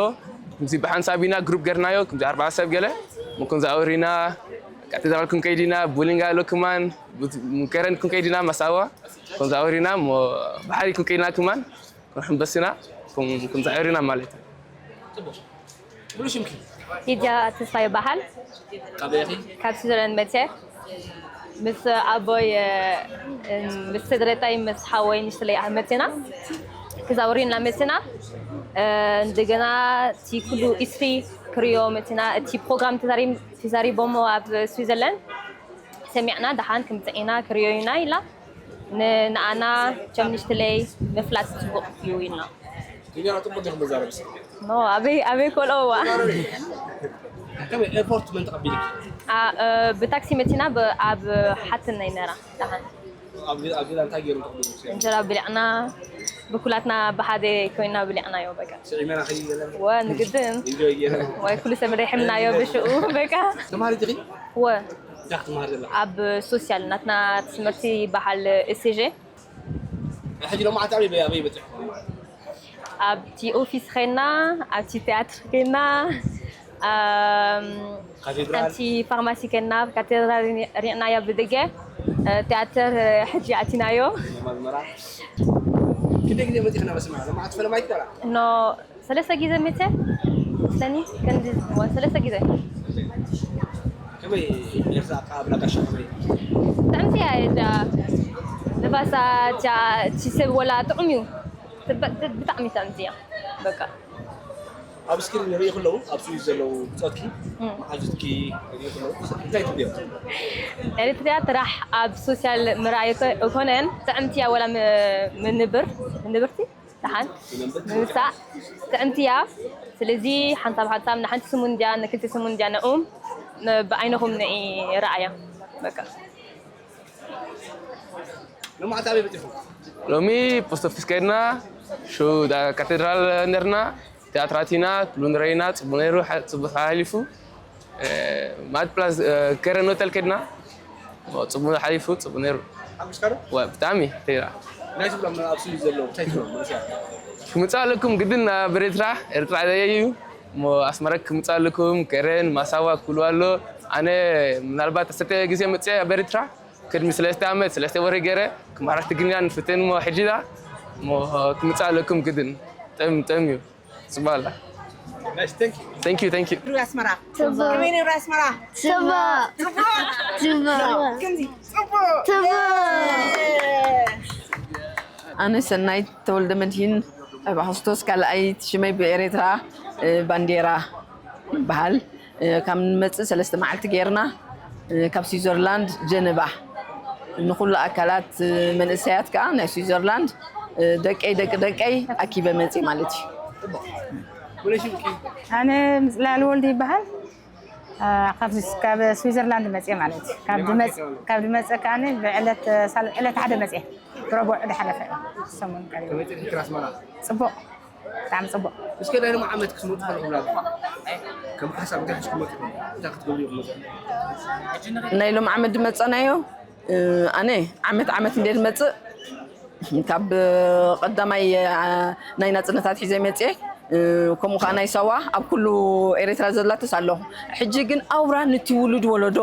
ከምዚ ብሓንሳብ ኢና ግሩፕ ገርናዮ። ከምዚ ኣርባዓ ሰብ ገለ። ምኩን ዛውሪና ካቴድራል ክንከይድ ኢና። ቡሊንግ ኣሎ ክማን። ከረን ክንከይድ ኢና። ማሳዋ። ክንዛውር ኢና። እሞ ባሕሪ ክንከይድ ኢና። ክማን ክንሕምበስ ኢና። ክንዛውር ኢና ማለት እዩ። ሙሉ ሽምኪ? ሊድያ ተስፋ ይበሃል። ካበይ ኢኺ? ካብ ስዊዘርላንድ መፅየ። ምስ ኣቦይ፣ ምስ ስድረታይ፣ ምስ ሓወይ፣ ንሽለይ መፅና። ክዛውር ኢና መፅና። እንደገና እቲ ኩሉ ኢስትሪ ክሪዮ መፅና። እቲ ፕሮግራም ተዛሪቦሞ ኣብ ስዊዘርላንድ ሰሚዕና ደሓን ክምፅእ ኢና ክሪኦ ኢና ኢላ። ንኣና ከም ንሽትለይ ምፍላጥ ፅቡቕ እዩ ኢልና። ትግርኛ ጥቡቅ ዲኹም መዛረብ እስኪ? ኖ ኣበይ ኣበይ ኮልኦዋ። ከመይ ኤርፖርት መን ተቐቢልኪ? ብታክሲ መቲና ኣብ ሓትነይ ነራ ደሓን። ኣብ ገዛ እንታይ ገይሮም ተቐቢሎም? እንጀራ ብሊዕና ብኩላትና ብሓደ ኮይና ብሊዕናዮ በቃ። ስዒመና ከይገለን ወ ንግድን ኢንጆይ ገይረን ወይ ኩሉ ሰብ ሪሕምናዮ ብሽኡ በቃ። ተማሃሪት ኢኺ? ወ እንታይ ክትመሃር ዘለኻ? ኣብ ሶሲያል ናትና ትምህርቲ ይበሃል። ኤስጄ ሕጂ ሎማዓንቲ ኣበይ ኣበይ በፂሕኩም? ኣብቲ ኦፊስ ኸይና ኣብቲ ቲያትር ኸይና ኣም፣ ካቴድራል ኣብቲ ፋርማሲ ኸይና ካቴድራል ሪዕናዮ ብደገ። ቲያትር ሕጂ ኣቲናዮ። ማዝመራ ክንደይ ግዜ መፂኽና በስመ ኣብ ሎማዓንቲ ፈለማይት ቆልዓ ኖ ሰለስተ ግዜ መተ ሰኒ ከንዲ ወ ሰለስተ ግዜ። ከመይ ኤርትራ ኣቀባብላ ጋሻ ከመይ? ጥዕምቲ እያ እዛ ንፋሳ ቻ እቲ ሰብ ወላ ጥዑም እዩ። ትበ- ት- ብጣዕሚ ጥዕምቲ እያ። በቃ ኣብ ስክሪን ንርኢ ከለዉ ኣብ ስዊዝ ዘለዉ ብፆትኪ መሓዙትኪ ንርኢ ከለዉ እንታይ ትብልዮም? ኤሪትሪያ ጥራሕ ኣብ ሶሲያል ምርኣይ ኣይኮ- ኣይኮነን ጥዕምቲ እያ ወላ ም- ምንብር ምንብርቲ ደሓን ምምሳእ ጥዕምቲ እያ። ስለዚ ሓንሳብ ሓንሳብ ንሓንቲ ስሙን ድያ ንክልተ ስሙን ድያ ንኡም ብዓይንኹም ንኢ ረኣያ በቃ። ሎማዓንቲ ኣበይ በፂኹም? ሎሚ ፖስት ኦፊስ ከድና። ሹ ዳ ካቴድራል ነርና። ቲያትራቲና ኩሉ ንረይና። ፅቡቅ ነይሩ። ሓ- ፅቡቅ ሓሊፉ። ማድ ፕላስ ከረን ሆተል ከድና። ፅቡቅ ሓሊፉ። ፅቡቅ ነይሩ። ሓጉስካ ዶ? ወ- ብጣዕሚ ተይራ። እንታይ ትብሎም ኣብ ስዊዝ ዘለዉ እንታይ ትብሎም መንእሰያት? ክምፃ ኣለኩም ግድን ናብ ኤርትራ። ኤርትራ ዘየዩ እሞ ኣስመራ ክምፃ ኣለኩም። ከረን ማሳዋ ኩሉ ኣሎ። ኣነ ምናልባት ዓሰርተ ግዜ መፅአ ኣብ ኤርትራ። ቅድሚ ሰለስተ ዓመት ሰለስተ ወርሒ ገይረ ክመሃር ትግርኛ ንፍትን እሞ ሕጂ ዳ እሞ ክምጻለኩም ግድን። ጥም ጥም እዩ። ጽባላ። Nice, thank you. Thank you, thank you. ሩ ኣስመራ። ጽቡቕ። ከመይ ነይሩ ኣስመራ? ጽቡቕ። ጽቡቕ። ጽቡቕ። ከምዚ ጽቡቕ። ጽቡቕ። ኣነ ሰናይት ተወልደ መድሂን፣ ኣብ ኣክስቶስ ካልኣይት ሽመይ ብኤርትራ ባንዴራ ይበሃል። ካብ ንመጽእ ሰለስተ መዓልቲ ጌርና፣ ካብ ስዊዘርላንድ ጀነቫ። ንኹሉ ኣካላት መንእሰያት ከኣ ናይ ስዊዘርላንድ ደቀይ ደቂ ደቀይ ኣኪበ መጽእ ማለት እዩ። ኣነ ምፅላል ወልድ ይበሃል። ካብ ስዊዘርላንድ መፅእ ማለት እዩ። ካብ ድመፅእ ከኣ ብዕለት ዕለት ሓደ መፅእ ረቡዕ ድሓለፈ ሰሙን ቀሪቡ። ፅቡቕ፣ ብጣዕሚ ፅቡቕ። እስከ ናይ ሎም ዓመት ክትመፁ ከለኹም ናብዚ ከም ሓሳብ እንታይ ሒዝኩም መፂኹም? እንታይ ክትገብሩ ኢኹም መፂኹም? ናይ ሎም ዓመት ድመፀናዮ ኣነ ዓመት ዓመት እንደ ድመፅእ ካብ ቀዳማይ ናይ ናፅነታት ሒዘ መፅኤ፣ ከምኡ ከዓ ናይ ሳዋ ኣብ ኩሉ ኤርትራ ዘላትስ ኣለኹ። ሕጂ ግን ኣውራ ንቲ ውሉድ ወለዶ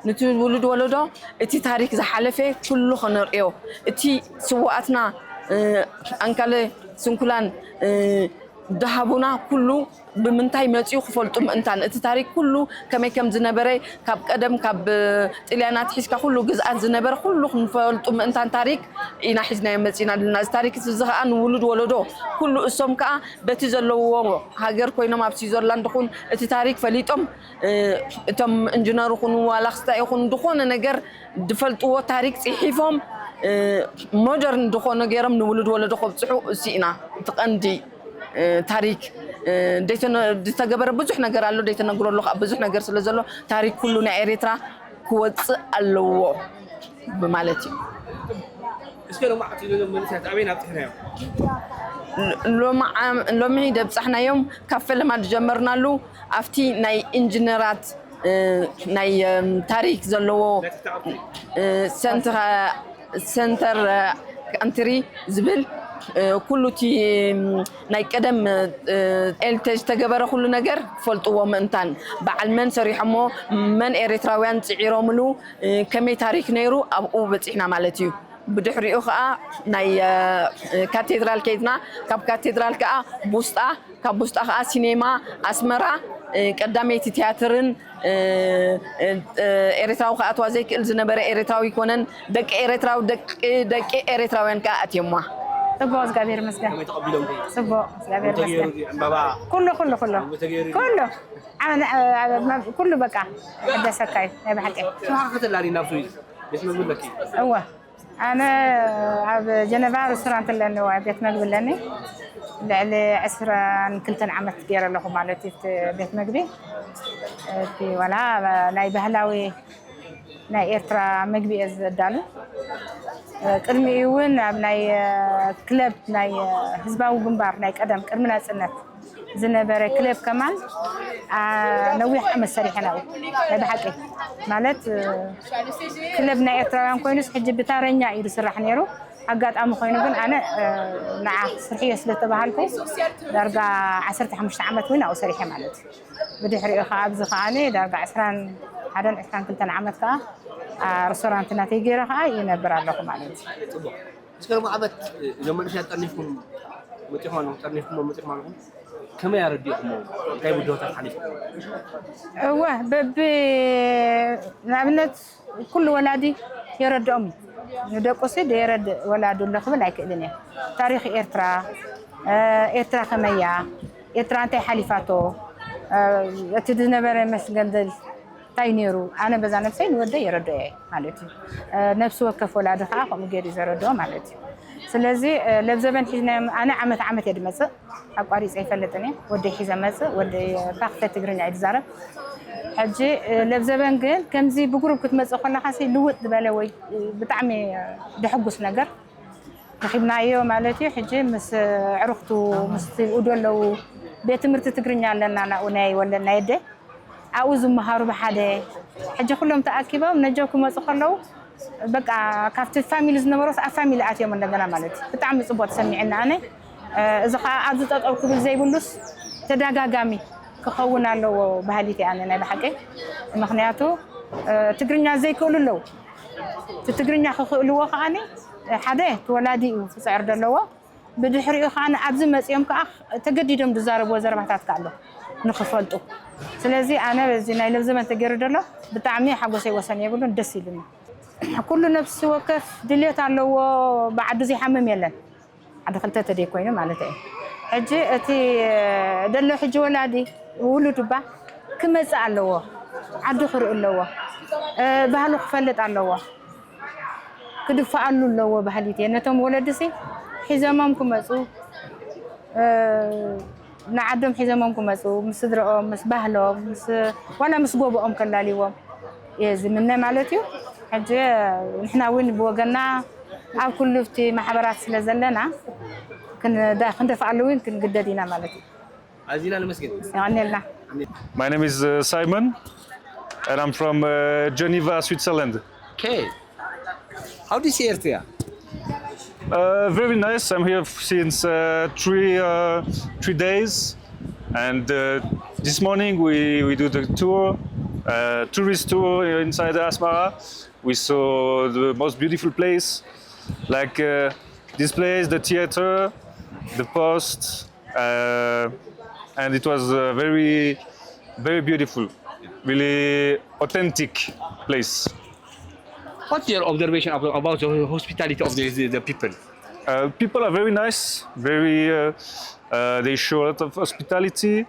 ንቲ ውሉድ ወለዶ እቲ ታሪክ ዝሓለፈ ኩሉ ከነርእዮ፣ እቲ ስዋኣትና ኣንካለ ስንኩላን ድሃቡና ኩሉ ብምንታይ መፂኡ ክፈልጡ ምእንታን እቲ ታሪክ ኩሉ ከመይ ከም ዝነበረ ካብ ቀደም ካብ ጥልያናት ሒዝካ ኩሉ ግዝኣት ዝነበረ ኩሉ ክንፈልጡ ምእንታን ታሪክ ኢና ሒዝናዮ መፂና ኣለና። እዚ ታሪክ እዚ ከዓ ንውሉድ ወለዶ ኩሉ እሶም ከዓ በቲ ዘለዎ ሃገር ኮይኖም ኣብ ስዊዘርላንድ ኹን እቲ ታሪክ ፈሊጦም እቶም እንጅነር ኹን ዋላ ክስታይ ኹን ዝኾነ ነገር ዝፈልጥዎ ታሪክ ፅሒፎም ሞደርን ዝኾነ ገይሮም ንውሉድ ወለዶ ከብፅሑ እሱ ኢና እቲ ቀንዲ ታሪክ ዝተገበረ ብዙሕ ነገር ኣሎ ደይተነግረሉ ከዓ ብዙሕ ነገር ስለ ዘሎ ታሪክ ኩሉ ናይ ኤርትራ ክወፅእ ኣለዎ ብማለት እዩ። እስከ ሎማዕቲ ነዞም መንእሰያት ኣበይ ኣብፅሕናዮም? ሎሚ ደብፃሕናዮም ካብ ፈለማ ዝጀመርናሉ ኣብቲ ናይ ኢንጅነራት ናይ ታሪክ ዘለዎ ሰንተር ካንትሪ ዝብል ኩሉ እቲ ናይ ቀደም ኤልተ ዝተገበረ ኩሉ ነገር ክፈልጥዎ ምእንታን በዓል መን ሰሪሖሞ መን ኤርትራውያን ፅዒሮምሉ ከመይ ታሪክ ነይሩ ኣብኡ በፂሕና ማለት እዩ። ብድሕሪኡ ከዓ ናይ ካቴድራል ከይድና ካብ ካቴድራል ከዓ ቡስጣ ካብ ቡስጣ ከዓ ሲኔማ ኣስመራ ቀዳመይቲ ትያትርን ኤርትራዊ ክኣትዋ ዘይክእል ዝነበረ ኤርትራዊ ይኮነን ደቂ ኤርትራዊ ደቂ ኤርትራውያን ከዓ ኣትዮማ። ጽቡቕ እግዚኣብሔር ይመስገን። ከመይ ተቐቢሎም? ጽቡቕ እግዚኣብሔር ተገይሩ ይመስገን። ዕምባባ ኩሉ ኩሉ ኩሉ ተገይሩ ኩሉ ኣነ ኩሉ በቃ ይሕደሰካ እዩ ናይ ብሓቂ። ስራሕካ ከተላሊ ናብ ስዊዝ ቤት መግቢ ኣለኪ? እወ ኣነ ኣብ ጀነቫ ሬስቶራንት ኣለኒ ወይ ቤት መግቢ ኣለኒ። ልዕሊ ዕስራን ክልተን ዓመት ገይረ ኣለኹ ማለት እዩ እቲ ቤት መግቢ። እቲ ዋላ ናይ ባህላዊ ናይ ኤርትራ መግቢ እየ ዘዳሉ። ቅድሚኡ እውን ኣብ ናይ ክለብ ናይ ህዝባዊ ግንባር ናይ ቀደም ቅድሚ ናፅነት ዝነበረ ክለብ ከማን ነዊሕ ዓመት ሰሪሐ ናብኡ ናይ ብሓቂ ማለት ክለብ ናይ ኤርትራውያን ኮይኑስ ሕጂ ብታረኛ እዩ ዝስራሕ ነይሩ። ኣጋጣሚ ኮይኑ ግን ኣነ ንዓ ስርሕዮ ስለተባሃልኩ ዳርጋ ዓሰርተ ሓሙሽተ ዓመት እውን ኣብኡ ሰሪሐ ማለት እዩ። ብድሕሪኡ ከዓ ኣብዚ ከዓ ዳርጋ ዕስራን ሓደን ዕስራን ክልተን ዓመት ከዓ ሬስቶራንት ናተይ ገይረ ከዓ ይነብር ኣለኹ ማለት እዩ። እስከ ሎም ዓመት እዞም መንእሰያት ጠርኒፍኩም መፂኹም ኣለኹም ጠርኒፍኩም መፂኹም ኣለኹም ከመይ ኣረዲእኹም እንታይ ብድሆታት ሓሊፍኩም? እወ በቢ ንኣብነት ኩሉ ወላዲ የረድኦም እዩ። ንደቁሲ ደየረድእ ወላዲ ኣሎ ክብል ኣይክእልን እየ። ታሪክ ኤርትራ ኤርትራ ከመያ ኤርትራ እንታይ ሓሊፋቶ እቲ ዝነበረ መስገንደል እንታይ ነይሩ ኣነ በዛ ነብሰይ ንወደይ የረድኦ እየ ማለት እዩ። ነብሲ ወከፍ ወላዲ ከዓ ከምኡ ገይሩ እዩ ዘረድኦ ማለት እዩ። ስለዚ ለብዘበን ሒዝናዮም ኣነ ዓመት ዓመት እየ ድመፅእ ኣቋሪፀ ይፈልጥን እየ ወደይ ሒዘ መፅእ ወደይ ፓክተ ትግርኛ እዩ ዝዛረብ። ሕጂ ለብዘበን ግን ከምዚ ብጉሩብ ክትመፅእ ከለካ ልውጥ ዝበለ ወይ ብጣዕሚ ደሕጉስ ነገር ረኺብናዮ ማለት እዩ። ሕጂ ምስ ዕሩኽቱ ምስ ብኡ ደለዉ ቤት ትምህርቲ ትግርኛ ኣለና ናብኡ ናይ ወለድ ናይ ኣደ ኣብኡ ዝመሃሩ ብሓደ ሕጂ ኩሎም ተኣኪቦም ነጀው ክመፁ ከለዉ በቃ ካብቲ ፋሚሊ ዝነበሮስ ኣብ ፋሚሊ ኣትዮም እንደገና ማለት እዩ። ብጣዕሚ ፅቡቅ ተሰሚዕና ኣነ እዚ ከዓ ኣብዚ ጠጠው ክብል ዘይብሉስ ተደጋጋሚ ክኸውን ኣለዎ ባህሊት ኣነ ናይ ብሓቂ ምክንያቱ ትግርኛ ዘይክእሉ ኣለዉ እቲ ትግርኛ ክኽእልዎ ከዓኒ ሓደ ተወላዲ እዩ ክፅዕር ዘለዎ ብድሕሪኡ ከዓ ኣብዚ መፂኦም ከዓ ተገዲዶም ዝዛረብዎ ዘረባታት ከዓ ኣሎ ንክፈልጡ። ስለዚ ኣነ በዚ ናይ ለብዘበን ተገይሩ ዘሎ ብጣዕሚ ሓጎሰይ ወሰን የብሉን፣ ደስ ኢሉኒ። ኩሉ ነፍሲ ወከፍ ድልየት ኣለዎ፣ ብዓዱ ዘይሓምም የለን። ዓዲ ክልተ ተደይ ኮይኑ ማለት እዩ። ሕጂ እቲ ደሎ ሕጂ ወላዲ ውሉድ እባ ክመጽእ ኣለዎ፣ ዓዱ ክርኢ ኣለዎ፣ እ፣ ባህሉ ክፈልጥ ኣለዎ፣ ክድፍኣሉ ኣለዎ ባህሊ እቲ ነቶም ወለድሲ ሒዘሞም ክመጹ፣ እ፣ ንዓዶም ሒዘሞም ክመጹ፣ ምስ ስድረኦም፣ ምስ ባህሎም፣ ምስ፣ ዋላ ምስ ጎቦኦም ከላልይዎም እየ ዝምነ ማለት እዩ። ሕጂ ንሕና እውን ብወገንና ኣብ ኩሉ እቲ ማሕበራት ስለ ዘለና ክንደ-፣ ክንደፍኣሉ እውን ክንግደድ ኢና ማለት እዩ። ኣዚና ነመስግን። የቐንየልና። My name is uh, Simon, and I'm from uh, Geneva, Switzerland. Okay. How do you see Eritrea? Uh, very nice. I'm here since uh, three uh, three days, and uh, this morning we, we do the tour, uh, tourist tour inside Asmara. We saw the most beautiful place, like uh, this place, the theater, the post, uh, and it was a very, very beautiful, really authentic place. What's your observation about, about the hospitality of the, the, the people? Uh, people are very nice, very. Uh, uh, they show a lot of hospitality.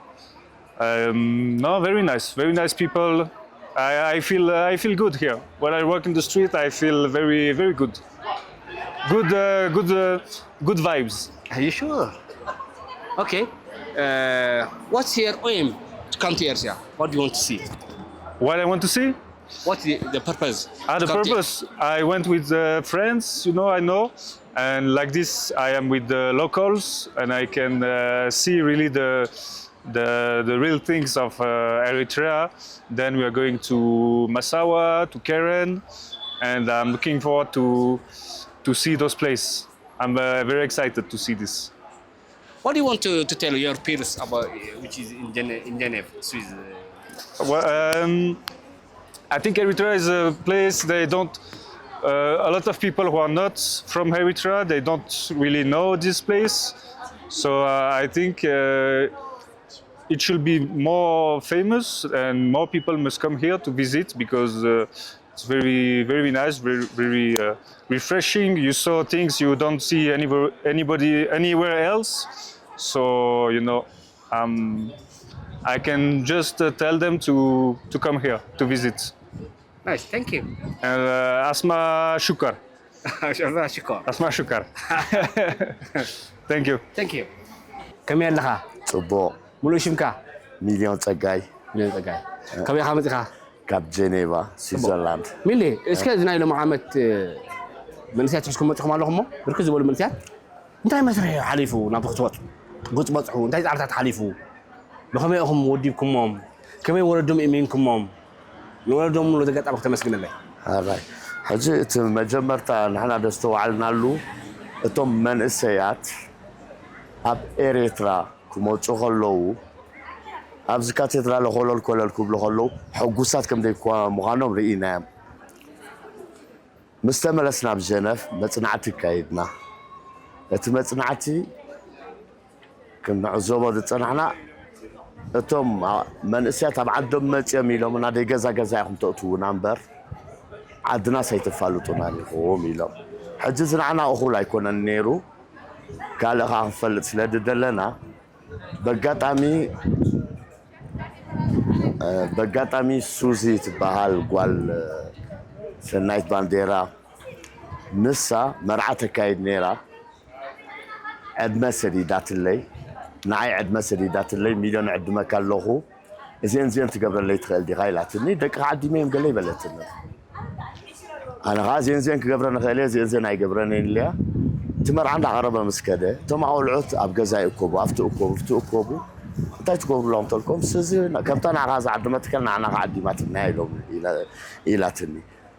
Um, no, very nice, very nice people. I, I feel uh, I feel good here. When I walk in the street, I feel very very good. Good, uh, good, uh, good vibes. Are you sure? Okay. Uh, what's your aim to come to Eritrea? What do you want to see? What I want to see? What's the, the purpose? Ah, the purpose. I went with uh, friends, you know, I know, and like this, I am with the locals, and I can uh, see really the the the real things of uh, Eritrea. Then we are going to Massawa, to Keren, and I'm looking forward to to see those places. I'm uh, very excited to see this. What do you want to, to tell your peers about uh, which is in, Gene- in Geneva, Swiss? Uh, Well, um, I think Eritrea is a place they don't. Uh, a lot of people who are not from Eritrea, they don't really know this place. So uh, I think uh, it should be more famous, and more people must come here to visit because uh, it's very, very nice, very, very uh, refreshing. You saw things you don't see anywhere, anybody anywhere else. So you know, um, I can just uh, tell them to to come here to visit. Nice, thank you. Uh, Asma Shukar. Asma Shukar. Asma Shukar. Thank you. Thank you. ከመይ ኣለኻ? ጽቡቕ። ሙሉእ ሽምካ? ሚልዮን ጸጋይ። ሚልዮን ጸጋይ። ከመይ ኢኻ መጺኻ? ካብ ጀኔቫ፣ ስዊዘርላንድ። ሚሊ፣ እስከ እዚ ናይ ሎሚ ዓመት መንእሰያት ትሕዝኩም መጺኹም ኣለኹም እሞ፣ ብርክት ዝበሉ መንእሰያት እንታይ መስርሕ እዩ ሓሊፉ ናብቲ ክትወጽ-፣ ክትበጽሑ? እንታይ ጻዕርታት ሓሊፉ? ብኸመይ ኢኹም ወዲብኩሞም? ከመይ ወለዶም እሚንኩሞም? ንወለዶም ንብሎ ኣጋጣሚ ክተመስግነለይ። ኣራይ። ሕጂ እቲ መጀመርታ ንሕና ደስተዋዕልናሉ እቶም መንእሰያት ኣብ ኤርትራ ክመጹ ከለዉ ኣብዚ ካቴድራል ኮለል ኮለል ክብሉ ከለዉ ሕጉሳት ከም ዘይኮ-፣ ምዃኖም ርኢናዮም። ምስ ተመለስና ኣብ ጀነፍ መጽናዕቲ ኣካይድና። እቲ መጽናዕቲ ክንዕዘቦ ዝጸናሕና እቶም ኣ-፣ መንእሰያት ኣብ ዓዶም መጺኦም ኢሎምና ደይ ገዛ ገዛ ኢኹም ተእትዉና እምበር ዓድናስ ኣይተፋልጡናን ኢኹም ኢሎም። ሕጂ እዚ ንዓና እኹል ኣይኮነን ነይሩ። ካልእ ኸዓ ክንፈልጥ ስለ ዝደለና በጋጣሚ፣ እ፣ በጋጣሚ ሱዚ ትበሃል ጓል፣ እ፣ ሰናይት ባንዴራ ንሳ መርዓ ተካይድ ነይራ። ዕድመ ሰዲዳትለይ፣ ንዓይ ዕድመ ሰዲዳትለይ፣ ሚልዮን ዕድመካ ኣለኹ፣ እዚአን እዚአን ትገብረለይ ትኽእል ዲኻ ኢላትኒ። ደቅኻ ዓዲመዮም ገለ ይበለትኒ። ኣነ ኸዓ እዚአን እዚአን ክገብረን እኽእል እየ፣ እዚአን እዚአን ኣይገብረን እየ ኢለያ። እቲ መርዓ እንዳቐረበ ምስ ከደ፣ እቶም ኣቑልዑት ኣብ ገዛ ይእከቡ፣ ኣብቲ እከቡ፣ ኣብቲ እከቡ፣ እንታይ ትገብሩ ኣለኹም ተልኮም፣ ስዚ ከምታ ንዓኻ ዝዓደመትካ ንዓና ኸዓ ዓዲማትና ኢሎም ኢላ-፣ ኢላትኒ።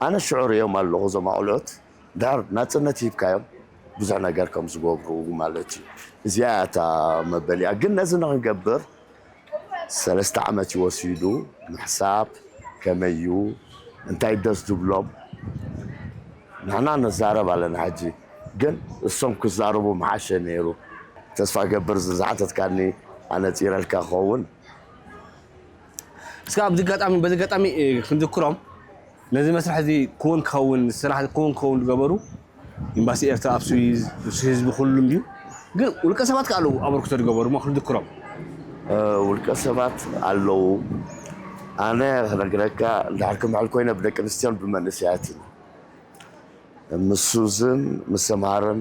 ኣነ ሽዑ ርእዮም ኣለኹ እዞም ኣቑልዑት። ድሕር ናጽነት ሂብካዮም ብዙሕ ነገር ከም ዝገብሩ ማለት እዩ። እዚኣ እያ እታ መበሊኣ። ግን ነዚ ንኽንገብር ሰለስተ ዓመት እዩ ወሲዱ። ምሕሳብ ከመይ እዩ፣ እንታይ ደስ ዝብሎም፣ ንሕና ንዛረብ ኣለና። ሕጂ ግን እሶም ክዛረቡ ምሓሸ ነይሩ። ተስፋ ገብር ዝሓተትካኒ ኣነፂረልካ ክኸውን። እስካ ኣብዚ ኣጋጣሚ በዚ ኣጋጣሚ ክንዝክሮም ነዚ መስርሕ እዚ ክውን ክኸውን ስራሕ ክውን ክኸውን ዝገበሩ ኤምባሲ ኤርትራ ኣብ ስዊዝ፣ ህዝቢ ኩሉም ድዩ ግን ውልቀ ሰባት ከ ኣለዉ ኣበርክቶ ዝገበሩ እሞ ክንዝክሮም። ውልቀ ሰባት ኣለዉ። ኣነ ክነግረካ እንድሕር ክምዕል ኮይነ ብደቂ ኣንስትዮን ብመንእሰያትን ምስ ሱዝን ምስ ሰምሃርን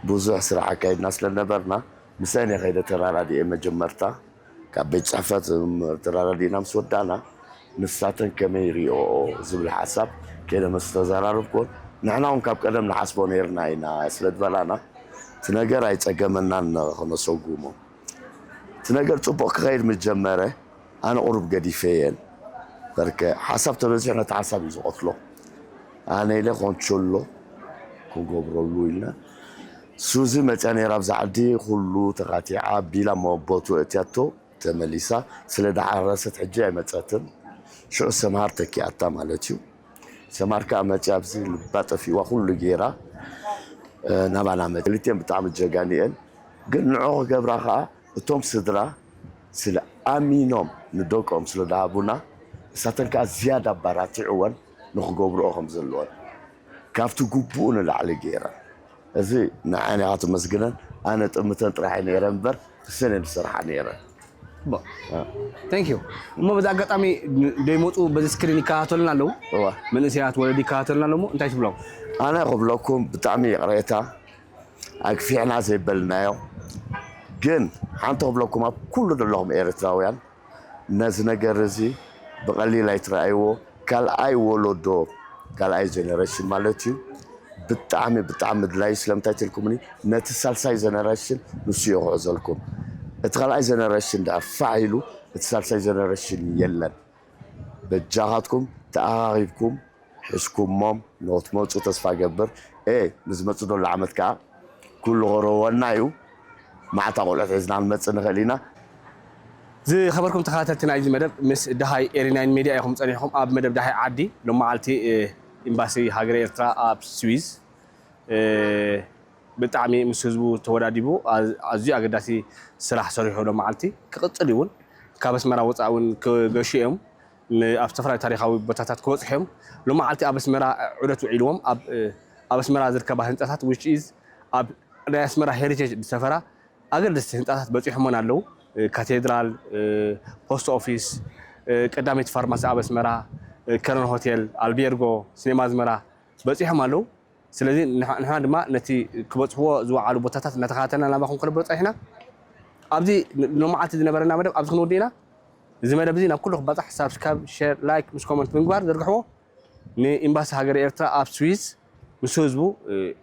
ብዙሕ ስራሕ ኣካይድና ስለነበርና ምስአን ከይደ ተራዳዲኤ መጀመርታ ካብ ቤት ፅሕፈት ተራዳዲእና ምስ ወዳእና ንሳተን ከመይ ይሪኦ ዝብል ሓሳብ ከይደ ምስ ተዘራረብኩን ንሕና እውን ካብ ቀደም ንሓስቦ ነይርና ኢና ስለ ዝበላና እቲ ነገር ኣይፀገመናን ክነሰጉሞ እቲ ነገር ፅቡቅ ክኸይድ ምስ ጀመረ ኣነ ቁሩብ ገዲፈየን በርከ ሓሳብ ተበዚሑ ነቲ ሓሳብ እዩ ዝቐትሎ ኣነ ኢለ ኮንቸሎ ክንገብረሉ ኢልና ሱዚ መፅያ ነይራ ኣብዚ ዓዲ ኩሉ ተኻቲዓ ቢላ መቦቱ እትያቶ ተመሊሳ ስለ ደሓረሰት ሕጂ ኣይመፀትን ሽዑ ሰምሃር ተኪኣታ ማለት እዩ ሰምሃር ከዓ መፅያ ኣብዚ ልባ ጠፊዋ ኩሉ ገይራ ናባና መፅያ ክልቲኤን ብጣዕሚ ጀጋኑ እየን ግን ንዑ ክገብራ ከዓ እቶም ስድራ ስለ ኣሚኖም ንደቆም ስለ ዝሃቡና እሳተን ከዓ ዝያዳ ኣባራቲዕወን ንክገብርኦ ከም ዘለወን ካብቲ ግቡኡ ንላዕሊ ገይረን እዚ ንዓይን ኢኻ ትመስግነን ኣነ ጥምተን ጥራሕ እየ ነይረ እምበር እሰን እየን ዝሰርሓ ነይረን thank you እሞ በዚ ኣጋጣሚ ደይመፁ በዚ ስክሪን ይከታተሉና ኣለዉ እዋ መንእሰያት ወለዲ ይከታተሉና ኣለዉ እንታይ ትብሎም ኣነ ክብለኩም ብጣዕሚ ይቕሬታ ኣግፊሕና ዘይበልናዮ ግን ሓንቲ ክብለኩም ኣብ ኩሉ ዘለኹም ኤርትራውያን ነዚ ነገር እዚ ብቐሊል ኣይትረኣይዎ ካልኣይ ወለዶ ካልኣይ ጀነሬሽን ማለት እዩ ብጣዕሚ ብጣዕሚ ድላዩ ስለምንታይ ትልኩምኒ ነቲ ሳልሳይ ጀነሬሽን ንሱ እዩ ክዕዘልኩም እቲ ካልኣይ ጀነሬሽን ድኣ ፋሕ ኢሉ እቲ ሳልሳይ ጀነሬሽን የለን በጃኻትኩም ተኣኻኺብኩም ሕዝኩሞም ንክትመፁ ተስፋ ገብር እ ንዝመፁ ደሎ ዓመት ከዓ ኩሉ ክረወና እዩ ማዕታ ቆልዑት ሒዝና ክንመፅእ ንኽእል ኢና ዝኸበርኩም ተኸታተልቲ ናይዚ መደብ ምስ ደሃይ ኤሪናይን ሜድያ ኢኹም ፀኒሕኩም ኣብ መደብ ደሃይ ዓዲ ሎመዓልቲ ኤምባሲ ሃገረ ኤርትራ ኣብ ስዊዝ ብጣዕሚ ምስ ህዝቡ ተወዳዲቡ ኣዝዩ ኣገዳሲ ስራሕ ሰሪሑ ሎመዓልቲ ክቕፅል እውን ካብ ኣስመራ ወፃኢ እውን ክገሹ እዮም ኣብ ዝተፈላለዩ ታሪካዊ ቦታታት ክበፅሑ እዮም። ሎመዓልቲ ኣብ ኣስመራ ዑደት ውዒልዎም ኣብ ኣስመራ ዝርከባ ህንፃታት which is ኣብ ናይ ኣስመራ ሄሪቴጅ ዝሰፈራ ኣገደስቲ ህንፃታት በፂሖመን ኣለዉ። ካቴድራል፣ ፖስት ኦፊስ፣ ቀዳመይቲ ፋርማሲ ኣብ ኣስመራ፣ ከረን ሆቴል፣ ኣልቤርጎ፣ ሲኔማ ኣስመራ በፂሖም ኣለዉ። ስለዚ ንሕና ድማ ነቲ ክበፅሕዎ ዝወዓሉ ቦታታት እናተኸታተልና ናባኹም ከነብሮ ፀኒሕና። ኣብዚ ሎመዓልቲ ዝነበረና መደብ ኣብዚ ክንወዲ ኢና። እዚ መደብ እዚ ናብ ኩሉ ክባፃሕ ሳብስክራይብ፣ ሼር፣ ላይክ ምስ ኮመንት ብምግባር ዘርግሕዎ። ንኤምባሲ ሃገረ ኤርትራ ኣብ ስዊዝ ምስ ህዝቡ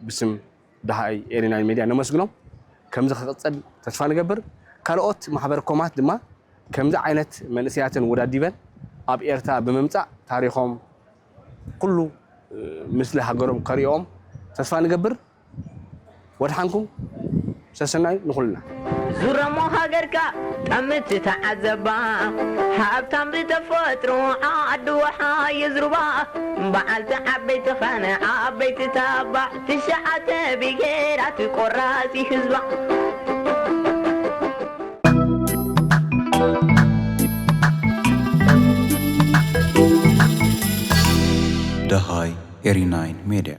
ብስም ደሃይ ኤሪናይን ሜድያ ነመስግኖም። ከምዚ ክቕፅል ተስፋ ንገብር። ካልኦት ማሕበረ ኮማት ድማ ከምዚ ዓይነት መንእሰያትን ወዳዲበን ኣብ ኤርትራ ብምምፃእ ታሪኾም ኩሉ ምስሊ ሃገሮም ከሪኦም ተስፋ ንገብር። ወድሓንኩም ሰሰናዩ ንኹልና። ዙረሞ ሃገርካ ጠምት ተዓዘባ ሃብታም ብተፈጥሮ ዓዲ ወሓ የዝሩባ በዓልቲ ዓበይቲ ኸነ ዓበይቲ ታባ ትሽዓተ ብሄራት ቆራሲ ህዝባ ደሃይ ኤሪ ናይን ሜድያ